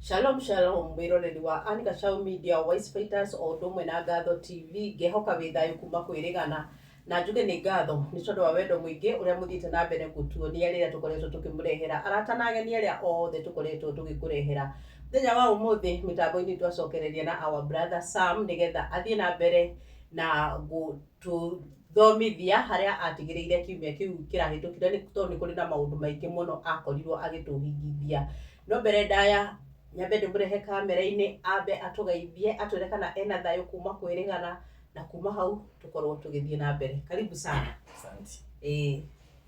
Shalom shalom mwĩroreri wa Anne Gachau Media, Wise Fighters o ũndũ ũmwe na Ngatho TV. Ngehoka wĩ thayũ kuma kwĩrĩgana na njuge nĩ ngatho nĩ tondũ wa wendo mũingĩ ũrĩa mũthiĩte na mbere gũtuonia rĩrĩa tũkoretwo tũkĩmũrehera arata na ageni arĩa othe tũkoretwo tũgĩkũrehera. Mũthenya wa ũmũthĩ mĩtambo-inĩ twacokereria na our brother Sam nĩgetha athiĩ na mbere na gũtũthomithia harĩa atigĩrĩire kiumia kĩu kĩrahĩtũkire, nĩ tondũ nĩ kũrĩ na maũndũ maingĩ mũno akorirwo agĩtũhingithia. No mbere ndaya nyambe ndĩmũrehe kamera-inĩ ambe atũgeithie, atwĩre kana ena thayũ kuma kwĩrĩgana, na kuma hau tũkorwo tũgĩthiĩ na mbere. Karibu sana. Asante. Ĩĩ.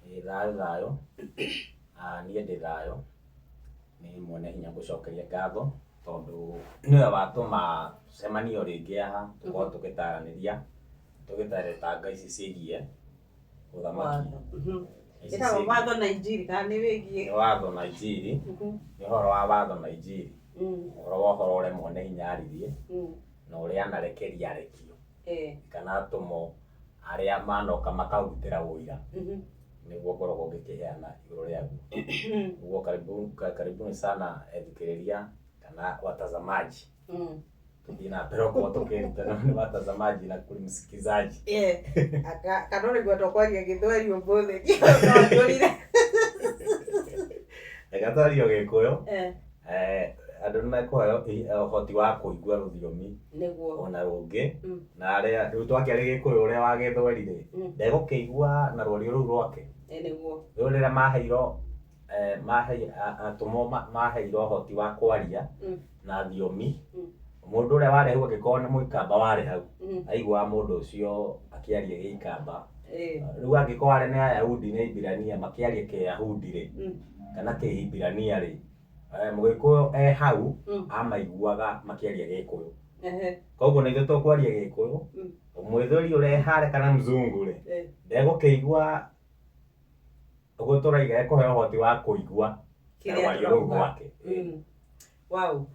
Ĩ thayũ thayũ. Ah, niĩ ndĩ thayũ. Nĩ mwene hinya ngũcokeria ngatho tondũ nĩwe watũma tũcemanie o rĩngĩ haha, tũkorwo tũgĩtaranĩria, tũgĩteretanga ici ciĩgiĩ ũthamaki. Ici Ĩtagwo ciĩgiĩ- watho na injiri kana nĩ wĩgiĩ? Nĩ watho na injiri, nĩ ũhoro wa watho na injiri, ũhoro wa ũhoro ũrĩa mwene hinya aririe na ũrĩa anarekeria arekio kana atũmwo arĩa manoka makarutĩra ũira, nĩguo ngoragwo ngĩkĩheana igũrũ rĩaguo. Ũguo karibuni sana ethikĩrĩria kana watazamaji. Tũthiĩ na mbere gũkorwo tũkĩrutana nĩ watazamaji na kũrĩ msikizaji. Kana ũrĩgua tũkwaria gĩthweri ũmũthĩ, no njũrire. Reke twarie Gĩkũyũ. Andũ nĩ mekũheo ũhoti wa kũigua rũthiomi ona rũngĩ, na arĩa rĩu twakĩaria Gĩkũyũ, ũrĩa wa gĩthweri rĩ, ndegũkĩigua na rwario rũu rwake. Rĩu rĩrĩa maheirwo atũmwo, maheirwo ũhoti wa kwaria na thiomi, mũndũ ũrĩa warĩ hau angĩkorwo nĩ Mũikamba warĩ hau, aiguaga mũndũ ũcio akĩaria Gĩikamba. Rĩu angĩkorwo arĩa nĩ Ayahudi, nĩ Aibirania, makĩaria Kĩyahudi rĩ, kana Kĩhibirania rĩ, Mũgĩkũyũ e hau amaiguaga makĩaria Gĩkũyũ. Koguo na ithuĩ tũkwaria Gĩkũyũ, mwĩthweri ũrĩa e harĩa kana mzungu rĩ, ndegũkĩigua ũguo tũraiga, ekũheo ũhoti wa kũigua na kĩrĩa rwario rũu tũrauga. Rwake. Wow.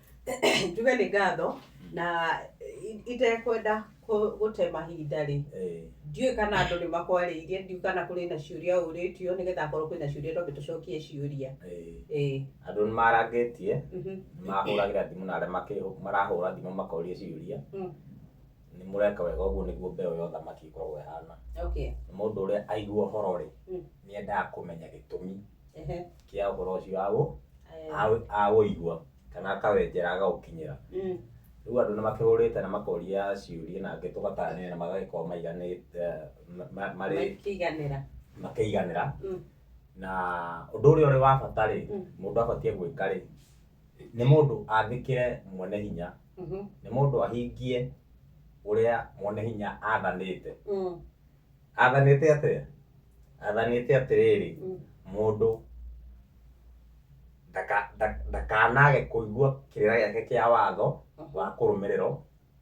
Njuge nĩ ngatho na itekwenda gũte mahinda rĩ, ndiũĩ kana andũ nĩ makwarĩirie, ndiũĩ kana kũrĩ na ciũria ũrĩtio, nĩgetha akorwo kwĩna ciũria twambe tũcokie ciũria. Ĩĩ. Andũ nĩ marangĩtie, nĩ mahũragĩra thimũ, na arĩa marahũra thimũ makoria ciũria, nĩ mũreka wega. Ũguo nĩguo mbeũ ya ũthamaki ĩkoragwo ĩhana. Nĩ mũndũ ũrĩa aigua ũhoro rĩ, nĩ endaga kũmenya gĩtũmi kĩa ũhoro ũcio aũigua kana akawenjera agaũkinyĩra. Rĩu andũ nĩ makĩhũrĩte na makoria ciũria, na angĩ tũgataranĩria na magagĩkorwo maiganĩte, marĩ Makĩiganĩra. Makĩiganĩra. Na ũndũ ũrĩa ũrĩ wa bata rĩ, mũndũ abatiĩ gwĩka rĩ, nĩ mũndũ athĩkĩre mwene hinya, nĩ mũndũ ahingie ũrĩa mwene hinya athanĩte. Athanĩte atĩa? Athanĩte atĩrĩrĩ, mũndũ ndakanage kũigua kĩrĩra gĩake kĩa watho wa kũrũmĩrĩrwo,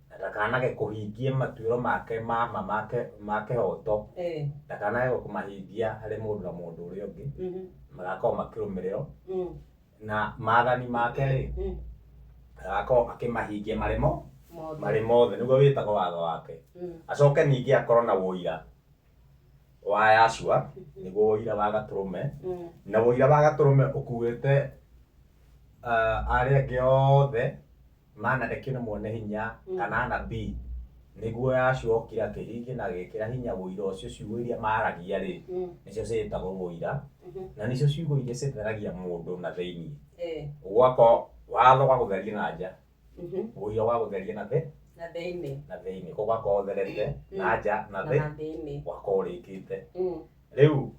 na ndakanage kũhingia matuĩro make ma ma make ma kĩhoto, ndakanage kũmahingia harĩ mũndũ na mũndũ ũrĩa ũngĩ, magakorwo makĩrũmĩrĩrwo, na maathani make rĩ, agakorwo akĩmahingia marĩ mo mothe. Marĩ mothe, nĩguo wĩtagwo watho wake. Acoke ningĩ akorwo na ũira wa Yahshua, nĩguo ũira wa gatũrũme, na ũira wa gatũrũme ũkuĩte arĩa angĩ othe manarekio nĩ mwene hinya kana anabii, nĩguo Yahshua okire akĩhingia na agĩkĩra hinya ũira ũcio. Ciugo iria maragia rĩ, nĩcio ciĩtagwo ũira, na nĩcio ciugo iria citheragia mũndũ na thĩinĩ. Ũgakorwo watho wa gũtheria na nja, ũira wa gũtheria na thĩ na thĩinĩ. Na thĩinĩ. Koguo ũgakorwo ũtherete na nja na na thĩ na thĩinĩ. Ũgakorwo ũrĩkĩte. Rĩu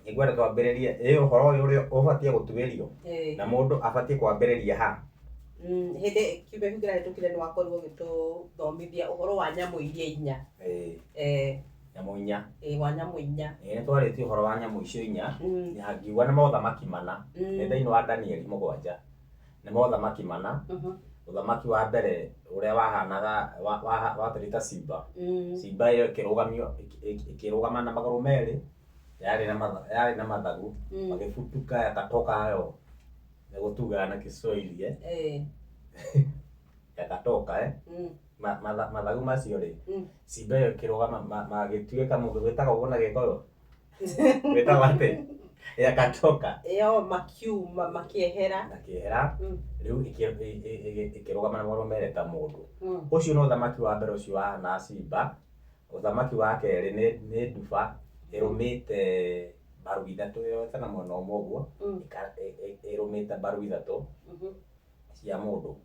nĩngwenda twambĩrĩrie ĩ ũhoro ũyũ ũrĩa ũbatiĩ gũtuĩrio, na mũndũ abatiĩ kwambĩrĩria ha? Hĩndĩ kiumia kĩu kĩrahĩtũkire nĩ wakorirwo ũgĩtũthomithia ũhoro wa nyamũ iria inya. Nyamũ inya. Ĩĩ, wa nyamũ inya. Ĩĩ, nĩ twarĩtie ũhoro wa nyamũ icio inya, na ngiuga nĩ mothamaki mana. Nĩ thĩinĩ wa Danieli 7, nĩ mothamaki mana. Ũthamaki wa mbere ũrĩa wahanaga watariĩ ta simba. Simba ĩyo ĩkĩrũgamio, ĩkĩrũgama na magũrũ merĩ, yarĩ na mathagu magĩbutuka, yakatoka hayo nĩguo tugaga na Kiswahili, eh? Yakatoka, eh? Mathagu macio rĩ, simba ĩyo ĩkĩrũgama, magĩtuĩka mũndũ wĩtagwo ũguo na Gĩkũyũ. Wĩtagwo atĩ yakatoka. Ĩyo makiuma makĩehera. Makĩehera. Rĩu ĩkĩrũgama na magũrũ merĩ ta mũndũ. Ũcio nĩ ũthamaki wa mbere ũcio wahana simba. Ũthamaki wa kerĩ nĩ nduba ĩrũmĩte mbaru ithatũ yoete na mwena ũmwe ũguo, ĩrũmĩte mbaru ithatũ cia mũndũ.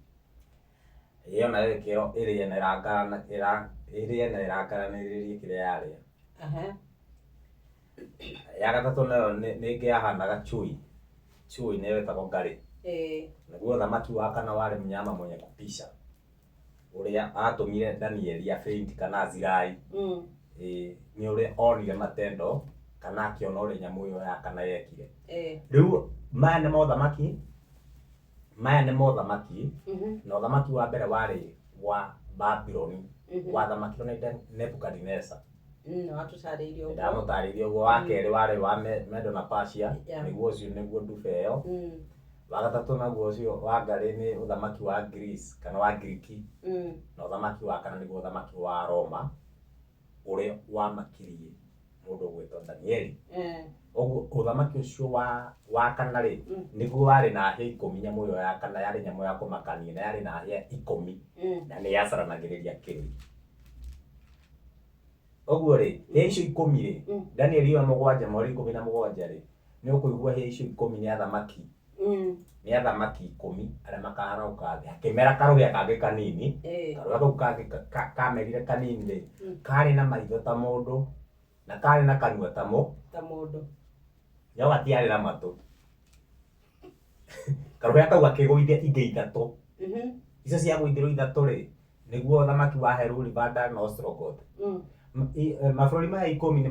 Ĩyo nayo ĩkĩrwo ĩrĩe na ĩrĩe na ĩrangaranĩrĩrie kĩrĩa yarĩa. Ya gatatũ nayo nĩ ĩngĩ yahanaga chui. Chui nĩyo ĩtagwo ngarĩ. Naguo ũthamaki wa kana warĩ mnyama mwenye kutisha ũrĩa atũmire Danieli a faint kana azirai. Nĩ ũrĩa onire matendo kana akĩona ũrĩa nyamũ ĩyo ya kana yekire. Rĩu maya nĩ mothamaki, maya nĩ mothamaki, na ũthamaki wa mbere warĩ wa Babuloni, wathamakirwo nĩ Nebukadineza. Nĩwatũtarĩirie ũguo. Ndamũtarĩirie ũguo. Wa kerĩ warĩ wa Medo na Persia, nĩguo ũcio nĩguo nduba ĩyo. Wa gatatũ naguo ũcio wa ngarĩ nĩ ũthamaki wa Greece kana wa Ngiriki, na ũthamaki wa kana nĩguo ũthamaki wa Roma ũrĩa wamakirie mũndũ ũgwĩtwo Danieli. Ũguo ũthamaki ũcio wa kana rĩ, nĩguo warĩ na hĩa ikũmi. Nyamũ ĩyo ya kana yarĩ nyamũ ya kũmakania na yarĩ na hĩa ikũmi, na nĩ yacaranagĩrĩria kĩrĩ. Ũguo rĩ, hĩa icio ikũmi rĩ, Danieli ĩyo mũgwanja mweri 17 rĩ, nĩ ũkũigua hĩa icio ikũmi nĩ athamaki. Nĩ athamaki ikũmi arĩa makaharũka thĩ. Hakĩmera karũhĩa kangĩ kanini, karũhĩa kau kangĩ kamerire kanini rĩ, karĩ na maitho ta mũndũ na karĩ na kanua ta ta mũndũ, no gatiarĩ na matũ. Karũhĩa kau gakĩgũithia ingĩ ithatũ. Icio ciagũithirwo ithatũ rĩ, nĩguo ũthamaki wa Heruli, Vandal na Ostrogoth. Mabũrũri maya ikũmi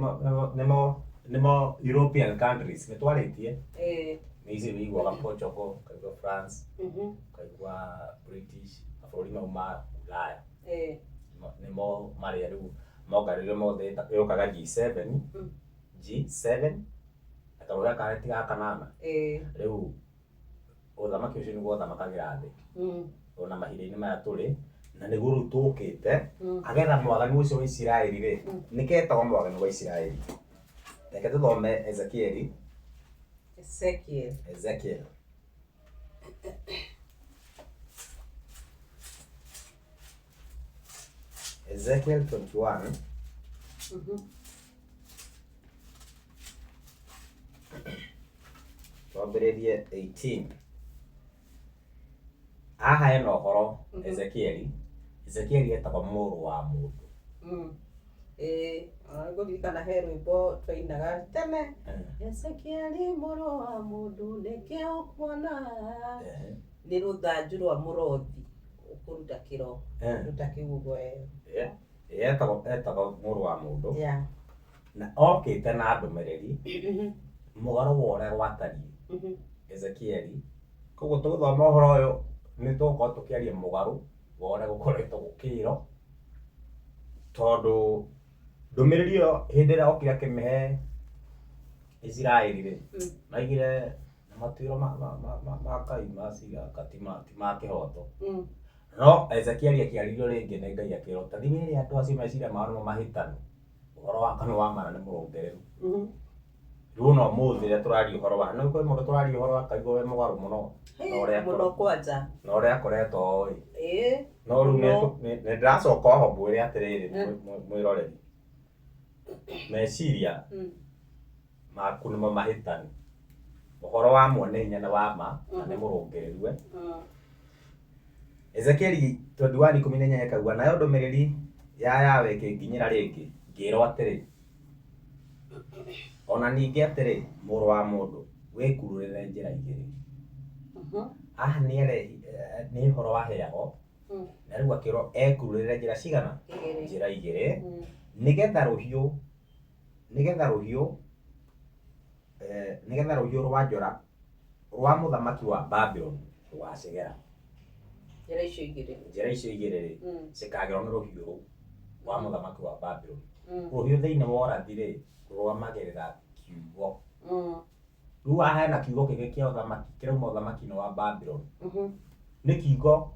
nĩmo European countries nĩ twarĩtie. Nĩ icio ũiguaga Portugal, ũkaigua France, ũkaigua British, mabũrũri mau ma Ulaya. Nĩmo marĩa rĩu monganire mothe yũkaga G7, G7 na karũhĩa karĩa ti ga kanana. Rĩu ũthamaki ũcio nĩguo ũthamakagĩra thĩ ona mahinda-inĩ maya tũrĩ, na nĩguo rĩu tũkĩte agetha mwaganu ũcio wa Isiraeli rĩ, nĩketagwo mwaganu wa Isiraeli. Reke tũthome Ezekieli. Ezekiel. Ezekiel. Ezekiel 21. Twambĩrĩrie 18. Haha hena ũhoro Ezekieli. Ezekieli etagwo mũrũ wa mũndũ. Ĩĩ, ona ngũririkana he rwĩmbo twainaga tene. Ezekieli mũrũ wa mũndũ nĩkĩ ũkuona? Nĩ rũthanju rwa mũrothi ũkũruta kĩro. Ruta kĩu ũguo. Yeah. Etagwo mũrũ wa mũndũ. Na okĩte na ndũmĩrĩri mũgarũ wa ũrĩa gwatariĩ. Ezekieli. Koguo tũgũthoma ũhoro ũyũ nĩ tũgũkorwo tũkĩaria mũgarũ wa ũrĩa gũkoretwo gũkĩrwo, tondũ ndũmĩrĩri ĩyo hĩndĩ ĩrĩa okire akĩmĩhe Isiraeli rĩ, maigire matuĩro ma Ngai ma cira ti ma kĩhoto. No Ezekieli akĩarĩrio rĩngĩ nĩ Ngai akĩrwo, ta thiĩ wĩre andũ acio meciria mao nĩmo mahĩtanu, ũhoro wa kanua wa mana nĩ mũrũngĩrĩru. Rĩu ona ũmũthĩ rĩrĩa tũraria ũhoro wa, nĩ kwĩ mũndũ tũraria ũhoro akaigua wĩ mũgarũ mũno na ũrĩa Mũno kwanja. Na ũrĩa akoretwo oĩ. No rĩu nĩ ndĩracoka oho ngwĩre atĩrĩrĩ, mwĩroreri, meciria maku nĩmo mahĩtanu. Ũhoro wa mwene hinya nĩ wa ma na nĩ mũrũngĩrĩru we. Ezekieli 21:18 ĩkauga, nayo ndũmĩrĩri ya Yahweh ĩkĩnginyĩra rĩngĩ, ngĩĩrwo atĩrĩ, ona ningĩ atĩrĩ, mũrũ wa mũndũ, wĩkururĩre njĩra igĩrĩ. Haha nĩ ũhoro waheagwo, na rĩu akĩrwo ekururĩre njĩra cigana? Igĩrĩ. Njĩra igĩrĩ, nĩgetha rũhiũ rwa njora rwa mũthamaki wa Babuloni rũgacigera. Njĩra icio igĩrĩ. Njĩra icio igĩrĩ rĩ, cikagerwo nĩ rũhiũ rũu rwa mũthamaki wa Babuloni. Rũhiũ thĩinĩ wa ũrathi rĩ, rũrũgamagĩrĩra kiugo. Rĩu haha hena kiugo kĩngĩ kĩa ũthamaki kĩrauma ũthamaki-inĩ wa Babuloni. Nĩ kiugo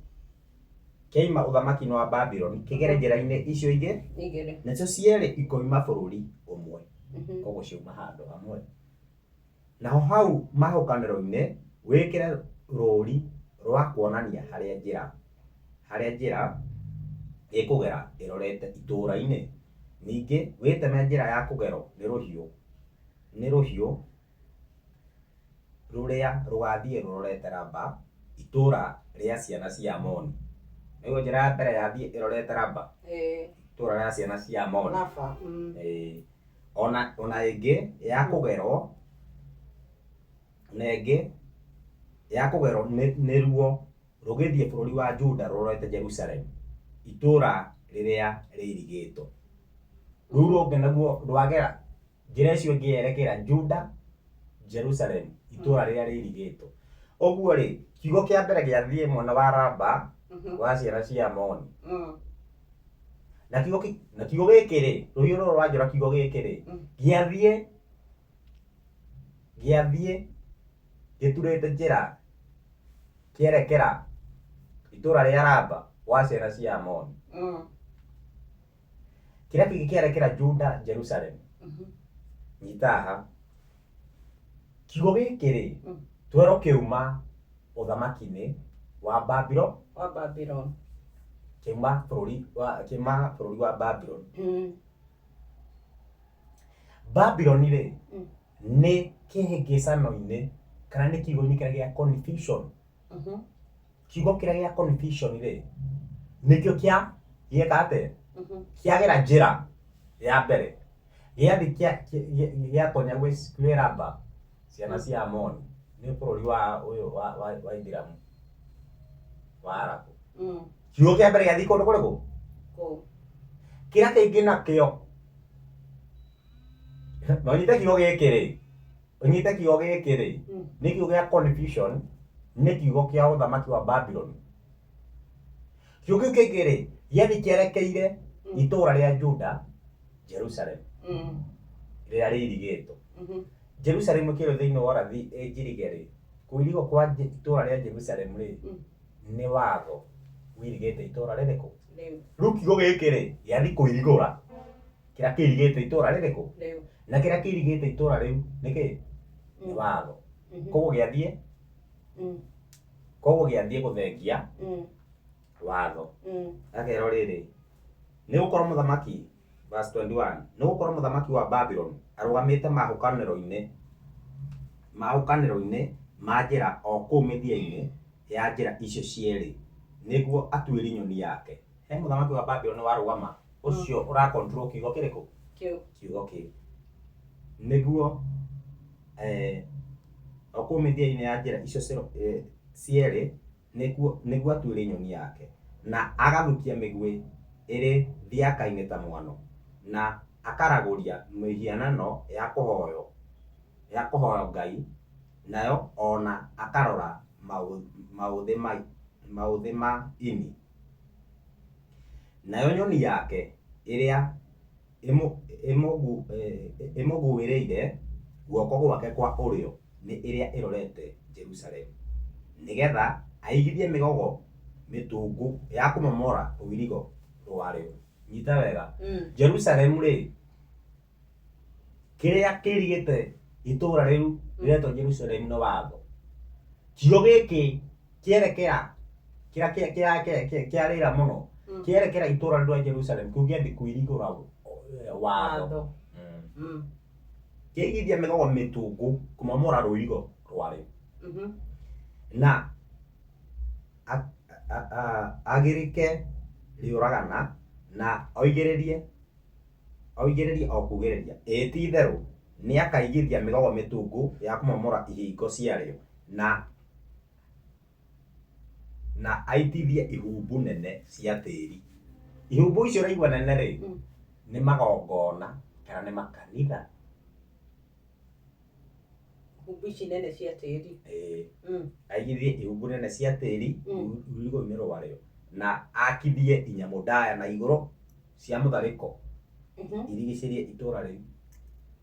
kĩaima ũthamaki-inĩ wa Babuloni kĩgere njĩra-inĩ icio igĩ Igĩrĩ. Nacio cierĩ ikoima bũrũri ũmwe. Koguo ciauma handũ hamwe. Naho hau mahũkanĩro-inĩ wĩkĩre rũũri rwa kuonania harĩa njĩra ĩkũgera ĩrorete itũũra-inĩ. Ningĩ wĩteme njĩra ya kũgerwo nĩ rũhiũ rũrĩa rũgathiĩ rũrorete Raba, itũũra rĩa ciana cia Amoni. Nĩguo njĩra ya mbere yathiĩ ĩrorete Raba, itũũra rĩa ciana cia Amoni. Raba. Ĩĩ. Ona ĩngĩ ya kũgerwo na ĩngĩ ya kũgerwo nĩruo rũgĩthiĩ bũrũri wa Juda rũrorete Jerusalem, itũũra rĩrĩa rĩirigĩtwo. Rũu rũngĩ naguo rwagera njĩra ĩcio ĩngĩ yerekera Juda, Jerusalem, itũũra rĩrĩa rĩirigĩtwo. Ũguo rĩ, kiugo kĩa mbere gĩathiĩ mwena wa Raba wa ciana cia Amoni. Na kiugo gĩkĩ rĩ, rũhiũ rũrũ rwa njora, kiugo gĩkĩ rĩ, gĩathiĩ gĩturĩte njĩra kĩerekera itũũra rĩa Raba wa ciana cia Amoni. Kĩrĩa kĩngĩ kĩerekera Juda, Jerusalem. Nyita haha, kiugo gĩkĩ rĩ, twerwo kĩuma ũthamaki-inĩ wa Babylon. Wa Babylon. Kĩuma bũrũri wa Babylon. Babylon rĩ, nĩ kĩhĩngĩcano-inĩ kana nĩ kiugo-inĩ kĩrĩa gĩa confusion. Kiugo kĩrĩa gĩa confusion rĩ, nĩkĩo kĩa gĩeka atĩa? Kĩagera njĩra ya mbere, gĩathiĩ gĩatonya kwĩ Raba, ciana cia Amoni, nĩ bũrũri wa ũyũ wa Ithiramu, wa Arabu. Kiugo kĩa mbere gĩathiĩ kũndũ kũrĩkũ? Kũu. Kĩrĩa kĩngĩ nakĩo, na ũnyite kiugo gĩkĩ rĩ, ũnyite kiugo gĩkĩ rĩ, nĩ kiugo gĩa confusion, nĩ kiugo kĩa ũthamaki wa Babylon. Kiugo kĩu kĩngĩ rĩ, gĩathiĩ kĩerekeire itũũra rĩa Juda, Jerusalem, rĩrĩa rĩirigĩtwo. Jerusalem kĩrĩ thĩinĩ wa ũrathi ĩnjirige rĩ, kũirigwo kwa itũũra rĩa Jerusalem rĩ, nĩ watho ũirigĩte itũũra rĩrĩkũ? Rĩu. Rĩu kiugo gĩkĩ rĩ, gĩathiĩ kũirigũra kĩrĩa kĩirigĩte itũũra rĩrĩkũ? Rĩu. Na kĩrĩa kĩirigĩte itũũra rĩu nĩ kĩ? Nĩ watho. Koguo gĩathiĩ koguo gĩathiĩ gũthengia watho. Akerwo rĩrĩ, nĩ gũkorwo mũthamaki, verse 21, nĩ gũkorwo mũthamaki wa Babylon arũgamĩte mahũkanĩro-inĩ ma njĩra o kũu mĩthia-inĩ ya njĩra icio cierĩ, nĩguo atuĩrie nyoni yake. He mũthamaki wa Babylon warũgama, ũcio ũra control kiugo kĩrĩkũ? Kĩu. Kiugo kĩu, nĩguo o kũu mĩthia-inĩ ya njĩra icio cierĩ, nĩguo atuĩrie nyoni yake, na agathukia mĩguĩ ĩrĩ thiaka-inĩ ta mwano, na akaragũria mĩhianano ya kũhoywo ngai nayo, ona akarora maũthĩ ma ini. Nayo nyoni yake ĩrĩa ĩmũguĩrĩire guoko gwake kwa ũrĩo nĩ ĩrĩa ĩrorete Jerusalemu, nĩgetha aigithie mĩgogo mĩtungu ya kũmomora rũirigo rwarĩo. Nyita wega. Jerusalem rĩ, kĩrĩa kĩirigĩte itũũra rĩu rĩretwo Jerusalem nĩ watho. Kiugo gĩkĩ kĩerekera kĩrĩa kĩarĩra mũno, kĩerekera itũũra rĩu rĩa Jerusalem, kĩu gĩathiĩ kũirigũra watho. Watho. Kĩigithia mĩgogo mĩtungu kũmomora rũirigo rwarĩo, na agirĩke rĩũragana, na oigĩrĩrie o kugĩrĩria. Ĩĩ, ti itherũ nĩakaigithia mĩgogo mĩtungu ya kũmomora ihingo ciarĩo, na aitithie ihumbu nene cia tĩri. Ihumbu icio ũraigua nene rĩ, nĩ magongona kana nĩ makanitha. Ihumbu ici nene cia tĩri. Ĩĩ. Aigithie ihumbu nene cia tĩri rũirigo-inĩ rwarĩo, na akithie inyamũ ndaya na igũrũ cia mũtharĩko irigicĩrie itũra rĩu.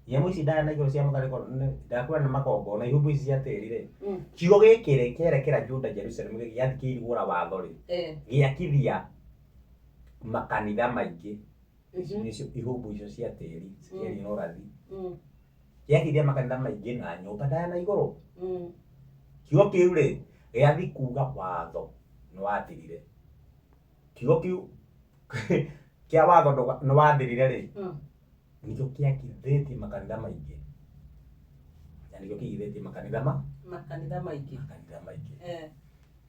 Nyamũ ici ndaya na igũrũ cia mũtharĩko, ndakwĩra nĩ magongona. Ihumbu ici cia tĩri rĩ, kiugo gĩkĩ rĩ, kĩerekera Juda, Jerusalem, gĩathiĩ kĩirigũra watho rĩ, gĩakithia makanitha maingĩ. Nĩcio ihumbu icio cia tĩri cikĩario na ũrathi. Gĩakithia makanitha maingĩ na nyũmba ndaya na igũrũ. Kiugo kĩu rĩ, gĩathi kuga watho nĩ wathirire. Kiugo kĩu kĩa watho nĩ wathirire rĩ, nĩkĩo kĩakithĩtie makanitha maingĩ. Na nĩkĩo kĩigithĩtie makanitha ma Makanitha maingĩ. Makanitha maingĩ. Eh.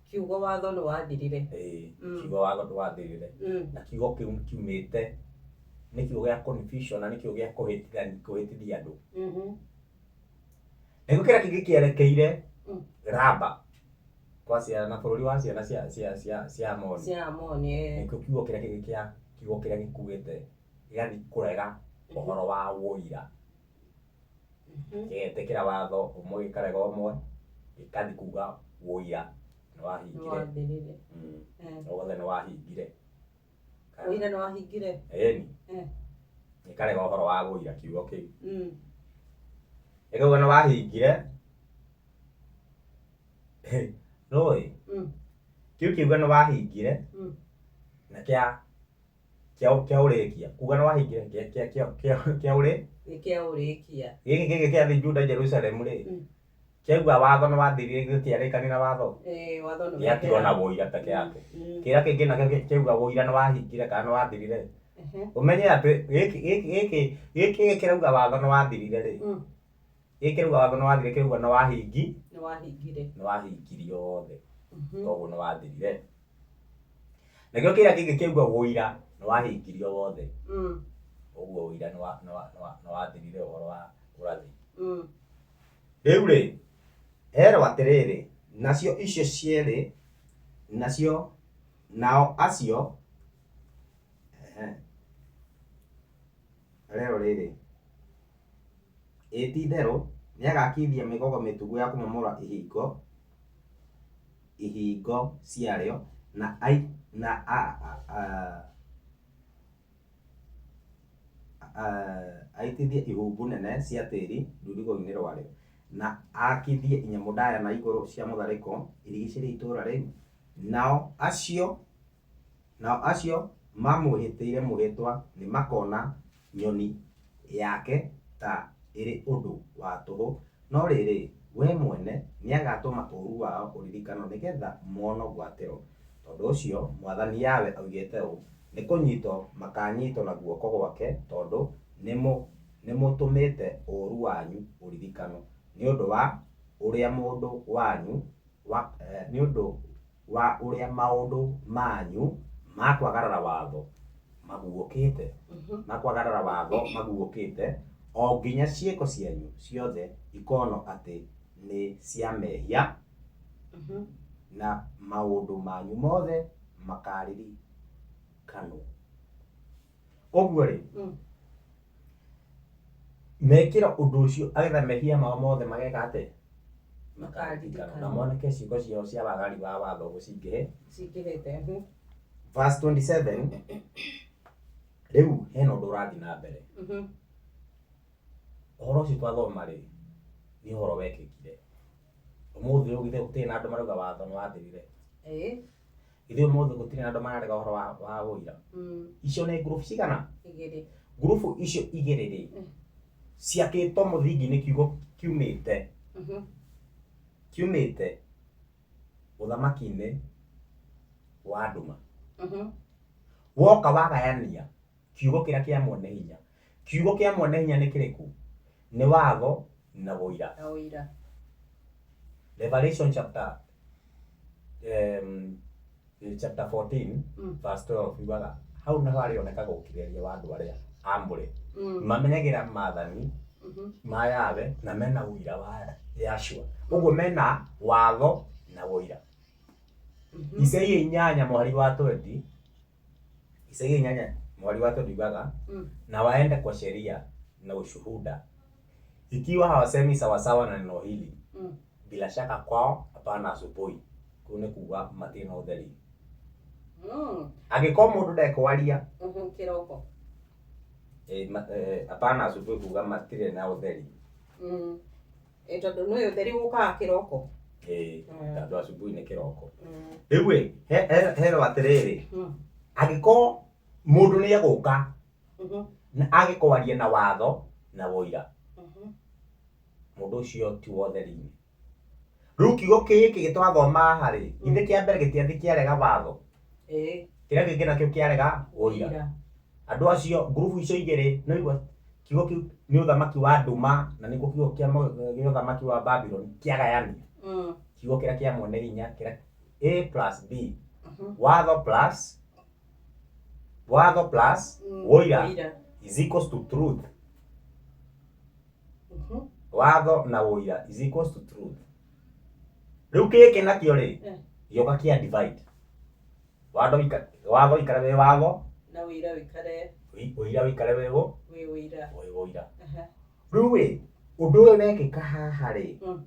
Kiugo watho nĩ wathirire. Ĩĩ, kiugo watho ndwathirire. Na kiugo kĩu kiumĩte nĩ kiugo gĩa confusion na nĩ kiugo gĩa kũhĩtithia andũ. Nĩkĩo kĩrĩa kĩngĩ kĩerekeire Raba kwa ciana bũrũri wa ciana cia Amoni. Cia Amoni, eh. Nĩkĩo kiugo kĩrĩa kĩngĩ kĩa kiugo kĩrĩa gĩkuĩte gĩgathiĩ kũrega ũhoro wa ũira. Gĩgetĩkĩra watho ũmwe gĩkarega ũmwe, gĩkathiĩ kuga ũira nĩ wahingire. Nĩ wathirire. Wothe nĩ wahingire. Ũira nĩ wahingire? Ĩni. Gĩkarega ũhoro wa ũira kiugo kĩu. Gĩkauga nĩ wahingire. Nũĩ? Kĩu kiuga nĩ wahingire na kĩa kĩa ũrĩkia. Kuga nĩ wahingire kĩa ũrĩ? Nĩ kĩa ũrĩkia. Gĩkĩ kĩngĩ kĩa thĩ Juda Jerusalem rĩ, kĩauga watho nĩ wathirire gĩtiarĩkanire na watho. Ĩĩ, watho nĩ Gĩatigwo na ũira peke yake. Kĩrĩa kĩngĩ nakĩo kĩauga ũira nĩ wahingire kana nĩ wathirire. Ũmenye atĩ gĩkĩ kĩrauga watho nĩ wathirire rĩ. Gĩkĩ kĩrauga watho nĩ wathirire kĩrauga nĩ wahingi. Nĩ wahingire. Nĩ wahingirio wothe. Koguo nĩ wathirire. Nakĩo kĩrĩa kĩngĩ kĩauga ũira nĩ wahingirio wothe. Ũguo ũira nĩ wathirire ũhoro wa ũrathi. Rĩu rĩ, herwo atĩrĩrĩ, nacio icio cierĩ, nacio, nao acio, rero rĩrĩ, ĩ ti-itherũ nĩagakithia mĩgogo mĩtugu ya kũmomora ihingo ciarĩo, na aitithie ihumbu nene cia tĩri rũirigo-inĩ rwarĩo, na aakithie nyamũ ndaya na igũrũ cia mũtharĩko irigicĩrie itũũra rĩu, nao acio mamwĩhĩtĩire mwĩhĩtwa nĩmakona nyoni yake ta ĩrĩ ũndũ wa tũhũ, no rĩrĩ, we mwene nĩagatũma ũũru wao ũririkanwo nĩ getha monwo ngwatĩro. Tondũ ũcio Mwathani Yahweh oigĩte ũũ, Nĩ kũnyitwo makaanyitwo na guoko gwake, tondũ nĩ mũtũmĩte ũũru wanyu ũririkanwo, nĩ ũndũ wa ũrĩa mũndũ wanyu nĩ ũndũ wa ũrĩa maũndũ manyu ma kwagarara watho maguũkĩte, ma kwagarara watho maguũkĩte, o nginya ciĩko cianyu ciothe ikonwo atĩ nĩ cia mehia, na maũndũ manyu mothe makaririkanwo. Ũguo rĩ, mekĩra ũndũ ũcio agetha mehia mao mothe mageka atĩa? Makaririkanwo. Na moneke ciĩko ciao cia wagari wa watho ũguo cingĩhĩ. Cingĩhĩte. Verse 27, rĩu hena ũndũ ũrathiĩ na mbere. Ũhoro ũcio twathoma rĩ, nĩ ũhoro wekĩkire. Ũmũthĩ ũyũ githĩ gũtirĩ na andũ marauga watho nĩ wathirire? Ĩĩ. Githĩ ũmũthĩ gũtirĩ na andũ mararega ũhoro wa ũira? Icio nĩ ngurubu cigana? Igĩrĩ. Ngurubu icio igĩrĩ rĩ, ciakĩtwo mũthingi-inĩ kiugo kiumĩte kiumĩte ũthamaki-inĩ wa nduma. Woka wagayania kiugo kĩrĩa kĩa mwene hinya. Kiugo kĩa mwene hinya nĩ kĩrĩkũ? Nĩ watho na ũira. Na ũira. Revelation chapter chapter 14 verse 12 yugaga hau naho harĩonekaga ũkirĩrĩria wa andũ arĩa amũre, mamenyagĩra maathani ma Yahweh na mena ũira wa Yahshua. Ũguo mena watho na ũira. Isaia 8 mũhari wa 20, Isaia 8 mũhari wa 20 yugaga, na waende kwa sheria na ushuhuda, ikiwa hawasemi sawasawa na neno hili, bila shaka kwao hapana asubuhi. Kũu nĩ kuga matirĩ na ũtheri. Angĩkorwo mũndũ ndekwaria Kĩroko. Hapana asubuhi kuga matirĩ na ũtheri. Ĩ tondũ nĩ ũtheri ũkaga kĩroko. Ĩĩ, tondũ asubuhi nĩ kĩroko. Rĩu ĩ, herwo atĩrĩrĩ, angĩkorwo mũndũ nĩ egũka na age kwaria na watho Na wũira. Mũndũ ũcio ti wa ũtheri-inĩ. Rĩu kiugo gĩkĩ twathoma haha rĩ, githĩ kĩa mbere gĩtiathiĩ kĩarega watho? Ĩĩ. Kĩrĩa kĩngĩ nakĩo kĩarega ũira. Ũira. Andũ acio, ngurubu icio igĩrĩ, nĩ waigua kiugo kĩu nĩ ũthamaki wa nduma na nĩguo kiugo kĩa ũthamaki wa Babuloni kĩagayania. Kiugo kĩrĩa kĩa mwene hinya kĩrĩa A plus B. Watho plus watho plus ũira Ũira. is equals to truth. Watho na ũira is equals to truth. Rĩu gĩkĩ nakĩo rĩ, gĩoka kĩa divide. Watho watho ikare wĩ watho, Na ũira wĩikare ũira wĩikare wĩ wĩ ũira. Wĩ ũira. Rĩu rĩ, ũndũ ũyũ wekĩka haha rĩ,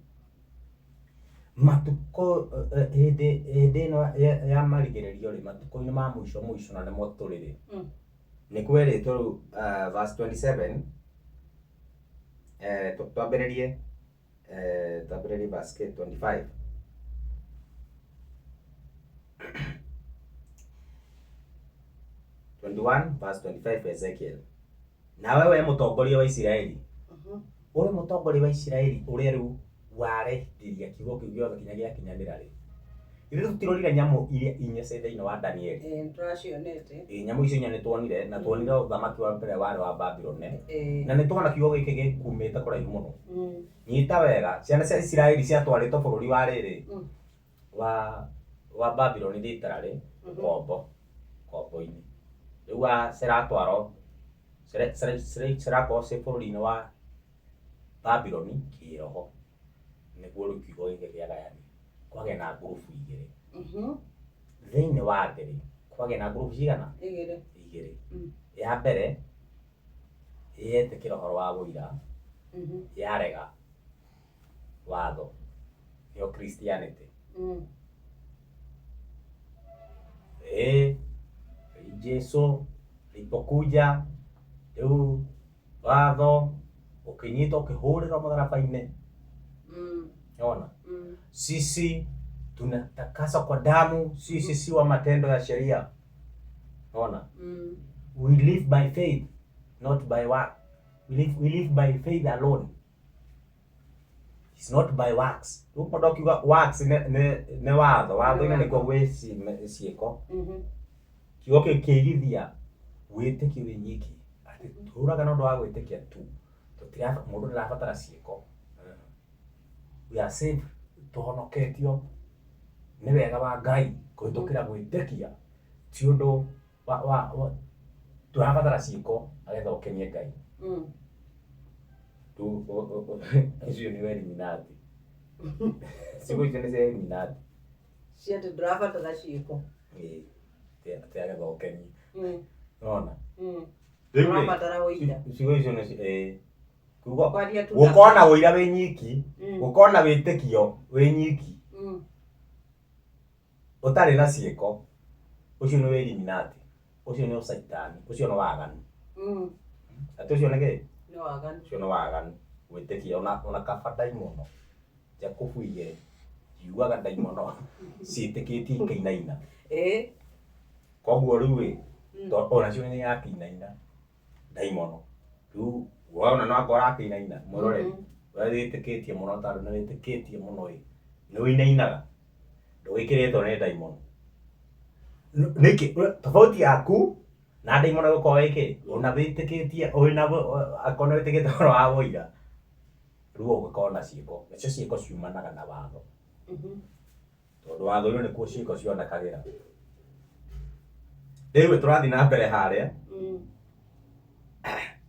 matukũ hĩndĩ hĩndĩ ĩno ya marigĩrĩrio rĩ, matukũ-inĩ ma mũico mũico na nĩmo tũrĩ rĩ, nĩ kwerĩtwo rĩu verse 27, twambĩrĩrie twambĩrĩrie verse 25. 21 verse 25 Ezekiel. Nawe we mũtongoria wa Isiraeli, ũrĩ mũtongoria wa Isiraeli ũrĩa rĩu warehithiria kiugo kĩu gĩothe kinya gĩakinyanĩra rĩ, ithuĩ tũtirorire nyamũ iria inya ciĩ thĩinĩ wa Danieli. Ĩĩ, nĩtũracionete. Ĩĩ, nyamũ icio inya nĩtuonire, na tuonire ũthamaki wa mbere warĩ wa Babuloni, Ĩĩ. na nĩtuona kiugo gĩkĩ gĩkumĩte kũraihu mũno. Nyita wega, ciana cia Isiraeli ciatwarĩtwo bũrũri wa rĩrĩ, wa Babuloni literally, ũkombo, ũkombo-inĩ. Rĩu ciratwarwo, cirakorwo ciĩ bũrũri-inĩ wa Babuloni kĩroho, nĩguo rĩu kiugo gĩkĩ kĩagayanio, kwagĩa na ngurubu igĩrĩ. Thĩinĩ wa thĩ rĩ, kwagĩa na ngurubu cigana? Igĩrĩ. Igĩrĩ. Ya mbere, yetĩkĩra ũhoro wa ũira, yarega watho, nĩyo Christianity. Ĩĩ, Jesu alipokuja rĩu watho ũkĩnyitwo ũkĩhũrĩrwo mũtharaba-inĩ. Ona sisi tunatakaswa kwa damu, sisi si wa matendo ya sheria. Ona we live by faith not by work. We live by faith alone. It's not by works. Rĩu mũndũ akiuga works nĩ watho, watho-inĩ nĩkuo gwĩ ciĩko. Kiugo kĩu kĩigithia wĩtĩkio wĩ nyiki, atĩ tũraga na ũndũ wa gwĩtĩkia tu, tũtira mũndũ ndarabatara ciĩko. We are saved, tũhonoketio nĩ wega wa Ngai kũhĩtũkĩra gwĩtĩkia, ti ũndũ wa tũrabatara ciĩko nĩgetha ũkenie Ngai. Rĩu icio nĩ Illuminati. Ciugo icio nĩ cia Illuminati. Cia atĩ ndũrabatara ciĩko. Ĩĩ, atĩ nĩgetha ũkenie. Nĩwona? Rĩu rĩ, Ũrabatara ũira. Ciugo icio nĩ ĩĩ. Kiugo Kwaria tu na gũkorwo na ũira wĩ nyiki, gũkorwo na wĩtĩkio wĩ nyiki, ũtarĩ na ciĩko, ũcio nĩ Illuminati, ũcio nĩ ũcaitani, ũcio nĩ waganu. Atĩ ũcio nĩ kĩ? Nĩ waganu. Ũcio nĩ waganu. Gwĩtĩkia ona kaba ndaimono. Jakubu igĩrĩ yugaga ndaimono ciĩtĩkĩtie ikainaina. Ĩĩ. Koguo rĩu ĩ, onacio nĩ irakĩinaina ndaimono. Rĩu wona no akorwo arakĩinaina mwĩroreri, we wĩtĩkĩtie mũno tondũ nĩ wĩtĩkĩtie mũno ĩ, nĩ ũinainaga, ndũgĩkĩrĩtwo nĩ ndaimono. Nĩkĩ tofauti yaku na ndaimono ĩgũkorwo ĩkĩ? Ona wĩtĩkĩtie wĩna akorwo nĩ wĩtĩkĩtie ũhoro wa ũira, rĩu ũgĩkorwo na ciĩko, nacio ciĩko ciumanaga na watho. Tondũ watho-inĩ nĩkuo ciĩko cionekagĩra. Rĩu tũrathiĩ na mbere harĩa.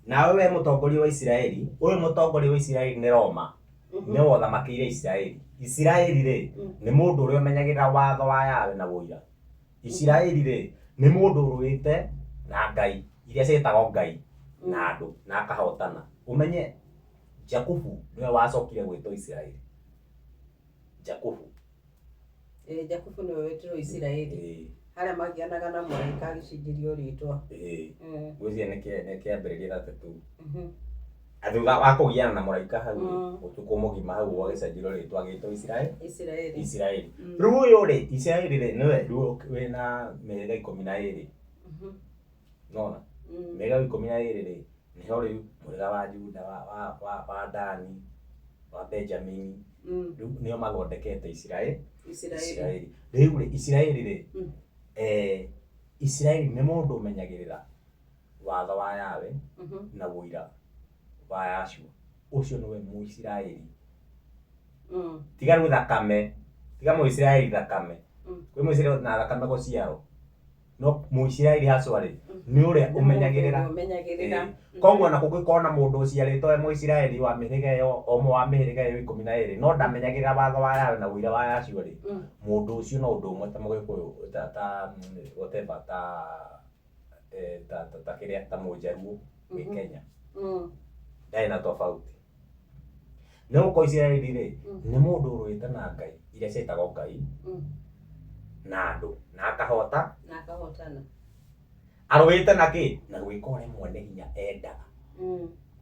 Nawe we mũtongoria wa Isiraeli, ũyũ mũtongoria wa Isiraeli nĩ Roma, nĩwe ũthamakĩire Isiraeli. Isiraeli rĩ, nĩ mũndũ ũrĩa ũmenyagĩrĩra watho wa Yahweh na ũira. Isiraeli rĩ, nĩ mũndũ ũrũĩte na Ngai iria ciĩtagwo Ngai na andũ na akahotana. Ũmenye Jakubu nĩwe wacokire gwĩtwo Isiraeli. Jakubu. Ĩĩ, Jakubu nĩwe wetirwo Isiraeli. Ĩĩ. Harĩa magianaga na mũraika agĩcenjerio rĩtwa. Ĩĩ. Ngwĩciria nĩ kĩambĩrĩria 32. Thutha wa kũgiana na mũraika hau ũtukũ mũgima hau agĩcenjerio rĩtwa agĩtwo Isiraeli. Isiraeli. Isiraeli. Rĩu ũyũ rĩ, Isiraeli rĩ, nĩwe rĩu wĩna mĩhĩrĩga 12. Nĩwona? Mĩhĩrĩga 12 rĩ, Nĩho rĩu mũhĩrĩga wa Juda, wa Dani, wa Benjamini, rĩu nĩo mathondekete Isiraeli. Isiraeli. Isiraeli. Rĩu rĩ, Isiraeli rĩ, Isiraeli nĩ mũndũ ũmenyagĩrĩra watho wa Yahweh na ũira wa Yahshua. Ũcio nĩwe Mũisiraeli. Tiga rĩu thakame, tiga Mũisiraeli thakame. Kwĩ Mũisiraeli na thakame gũciarwo. No Mũisiraeli hacwa rĩ, nĩ ũrĩa ũmenyagĩrĩra. Ũmenyagĩrĩra. Ĩĩ. Koguo ona kũngĩkorwo na mũndũ ũciarĩtwo e Mũisiraeli wa mĩhĩrĩga ĩyo, ũmwe wa mĩhĩrĩga ĩyo 12, no ndamenyagĩrĩra watho wa Yahweh na ũira wa Yahshua rĩ, mũndũ ũcio no ũndũ ũmwe ta Mũgĩkũyũ, ta whatever, ta kĩrĩa, ta Mũjaruo wĩ Kenya. Ndarĩ na tofauti. Nĩ gũkorwo Isiraeli rĩ, nĩ mũndũ ũrũĩte na Ngai iria ciĩtagwo Ngai na andũ na akahota. Na akahotana. Arũĩte na kĩ? Na gwĩka ũrĩa mwene hinya endaga.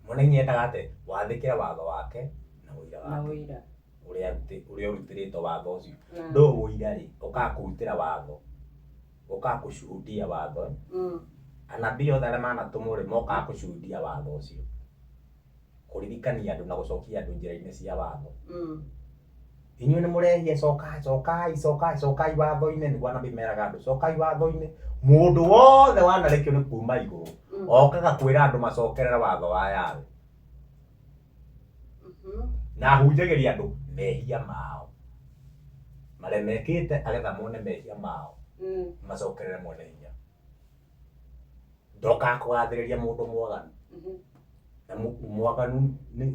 Mwene hinya endaga atĩ wathĩkĩre watho wake na ũira Na wake. ũira. Ũrĩa ũrutĩrĩtwo watho ũcio. Ndũ ũira rĩ, ũkaga kũrutĩra watho. Ũkaga kũshuhudia watho. Anabii othe arĩa manatũmwo rĩ, mokaga kũshuhudia watho ũcio. Kũririkania andũ na gũcokia andũ njĩra-inĩ cia watho. Inyuĩ nĩ mũrehia, cokai, cokai, cokai, cokai watho-inĩ, nĩguo anabii meraga andũ, cokai watho-inĩ. Mũndũ wothe wanarekio nĩ kuma igũrũ, okaga kwĩra andũ macokerere watho wa Yahweh. Na ahunjagĩria andũ mehia mao. Marĩa mekĩte agetha mone mehia mao, macokerere mwene hinya. Ndokaga kũgathĩrĩria mũndũ mwaganu. Na mwaganu nĩ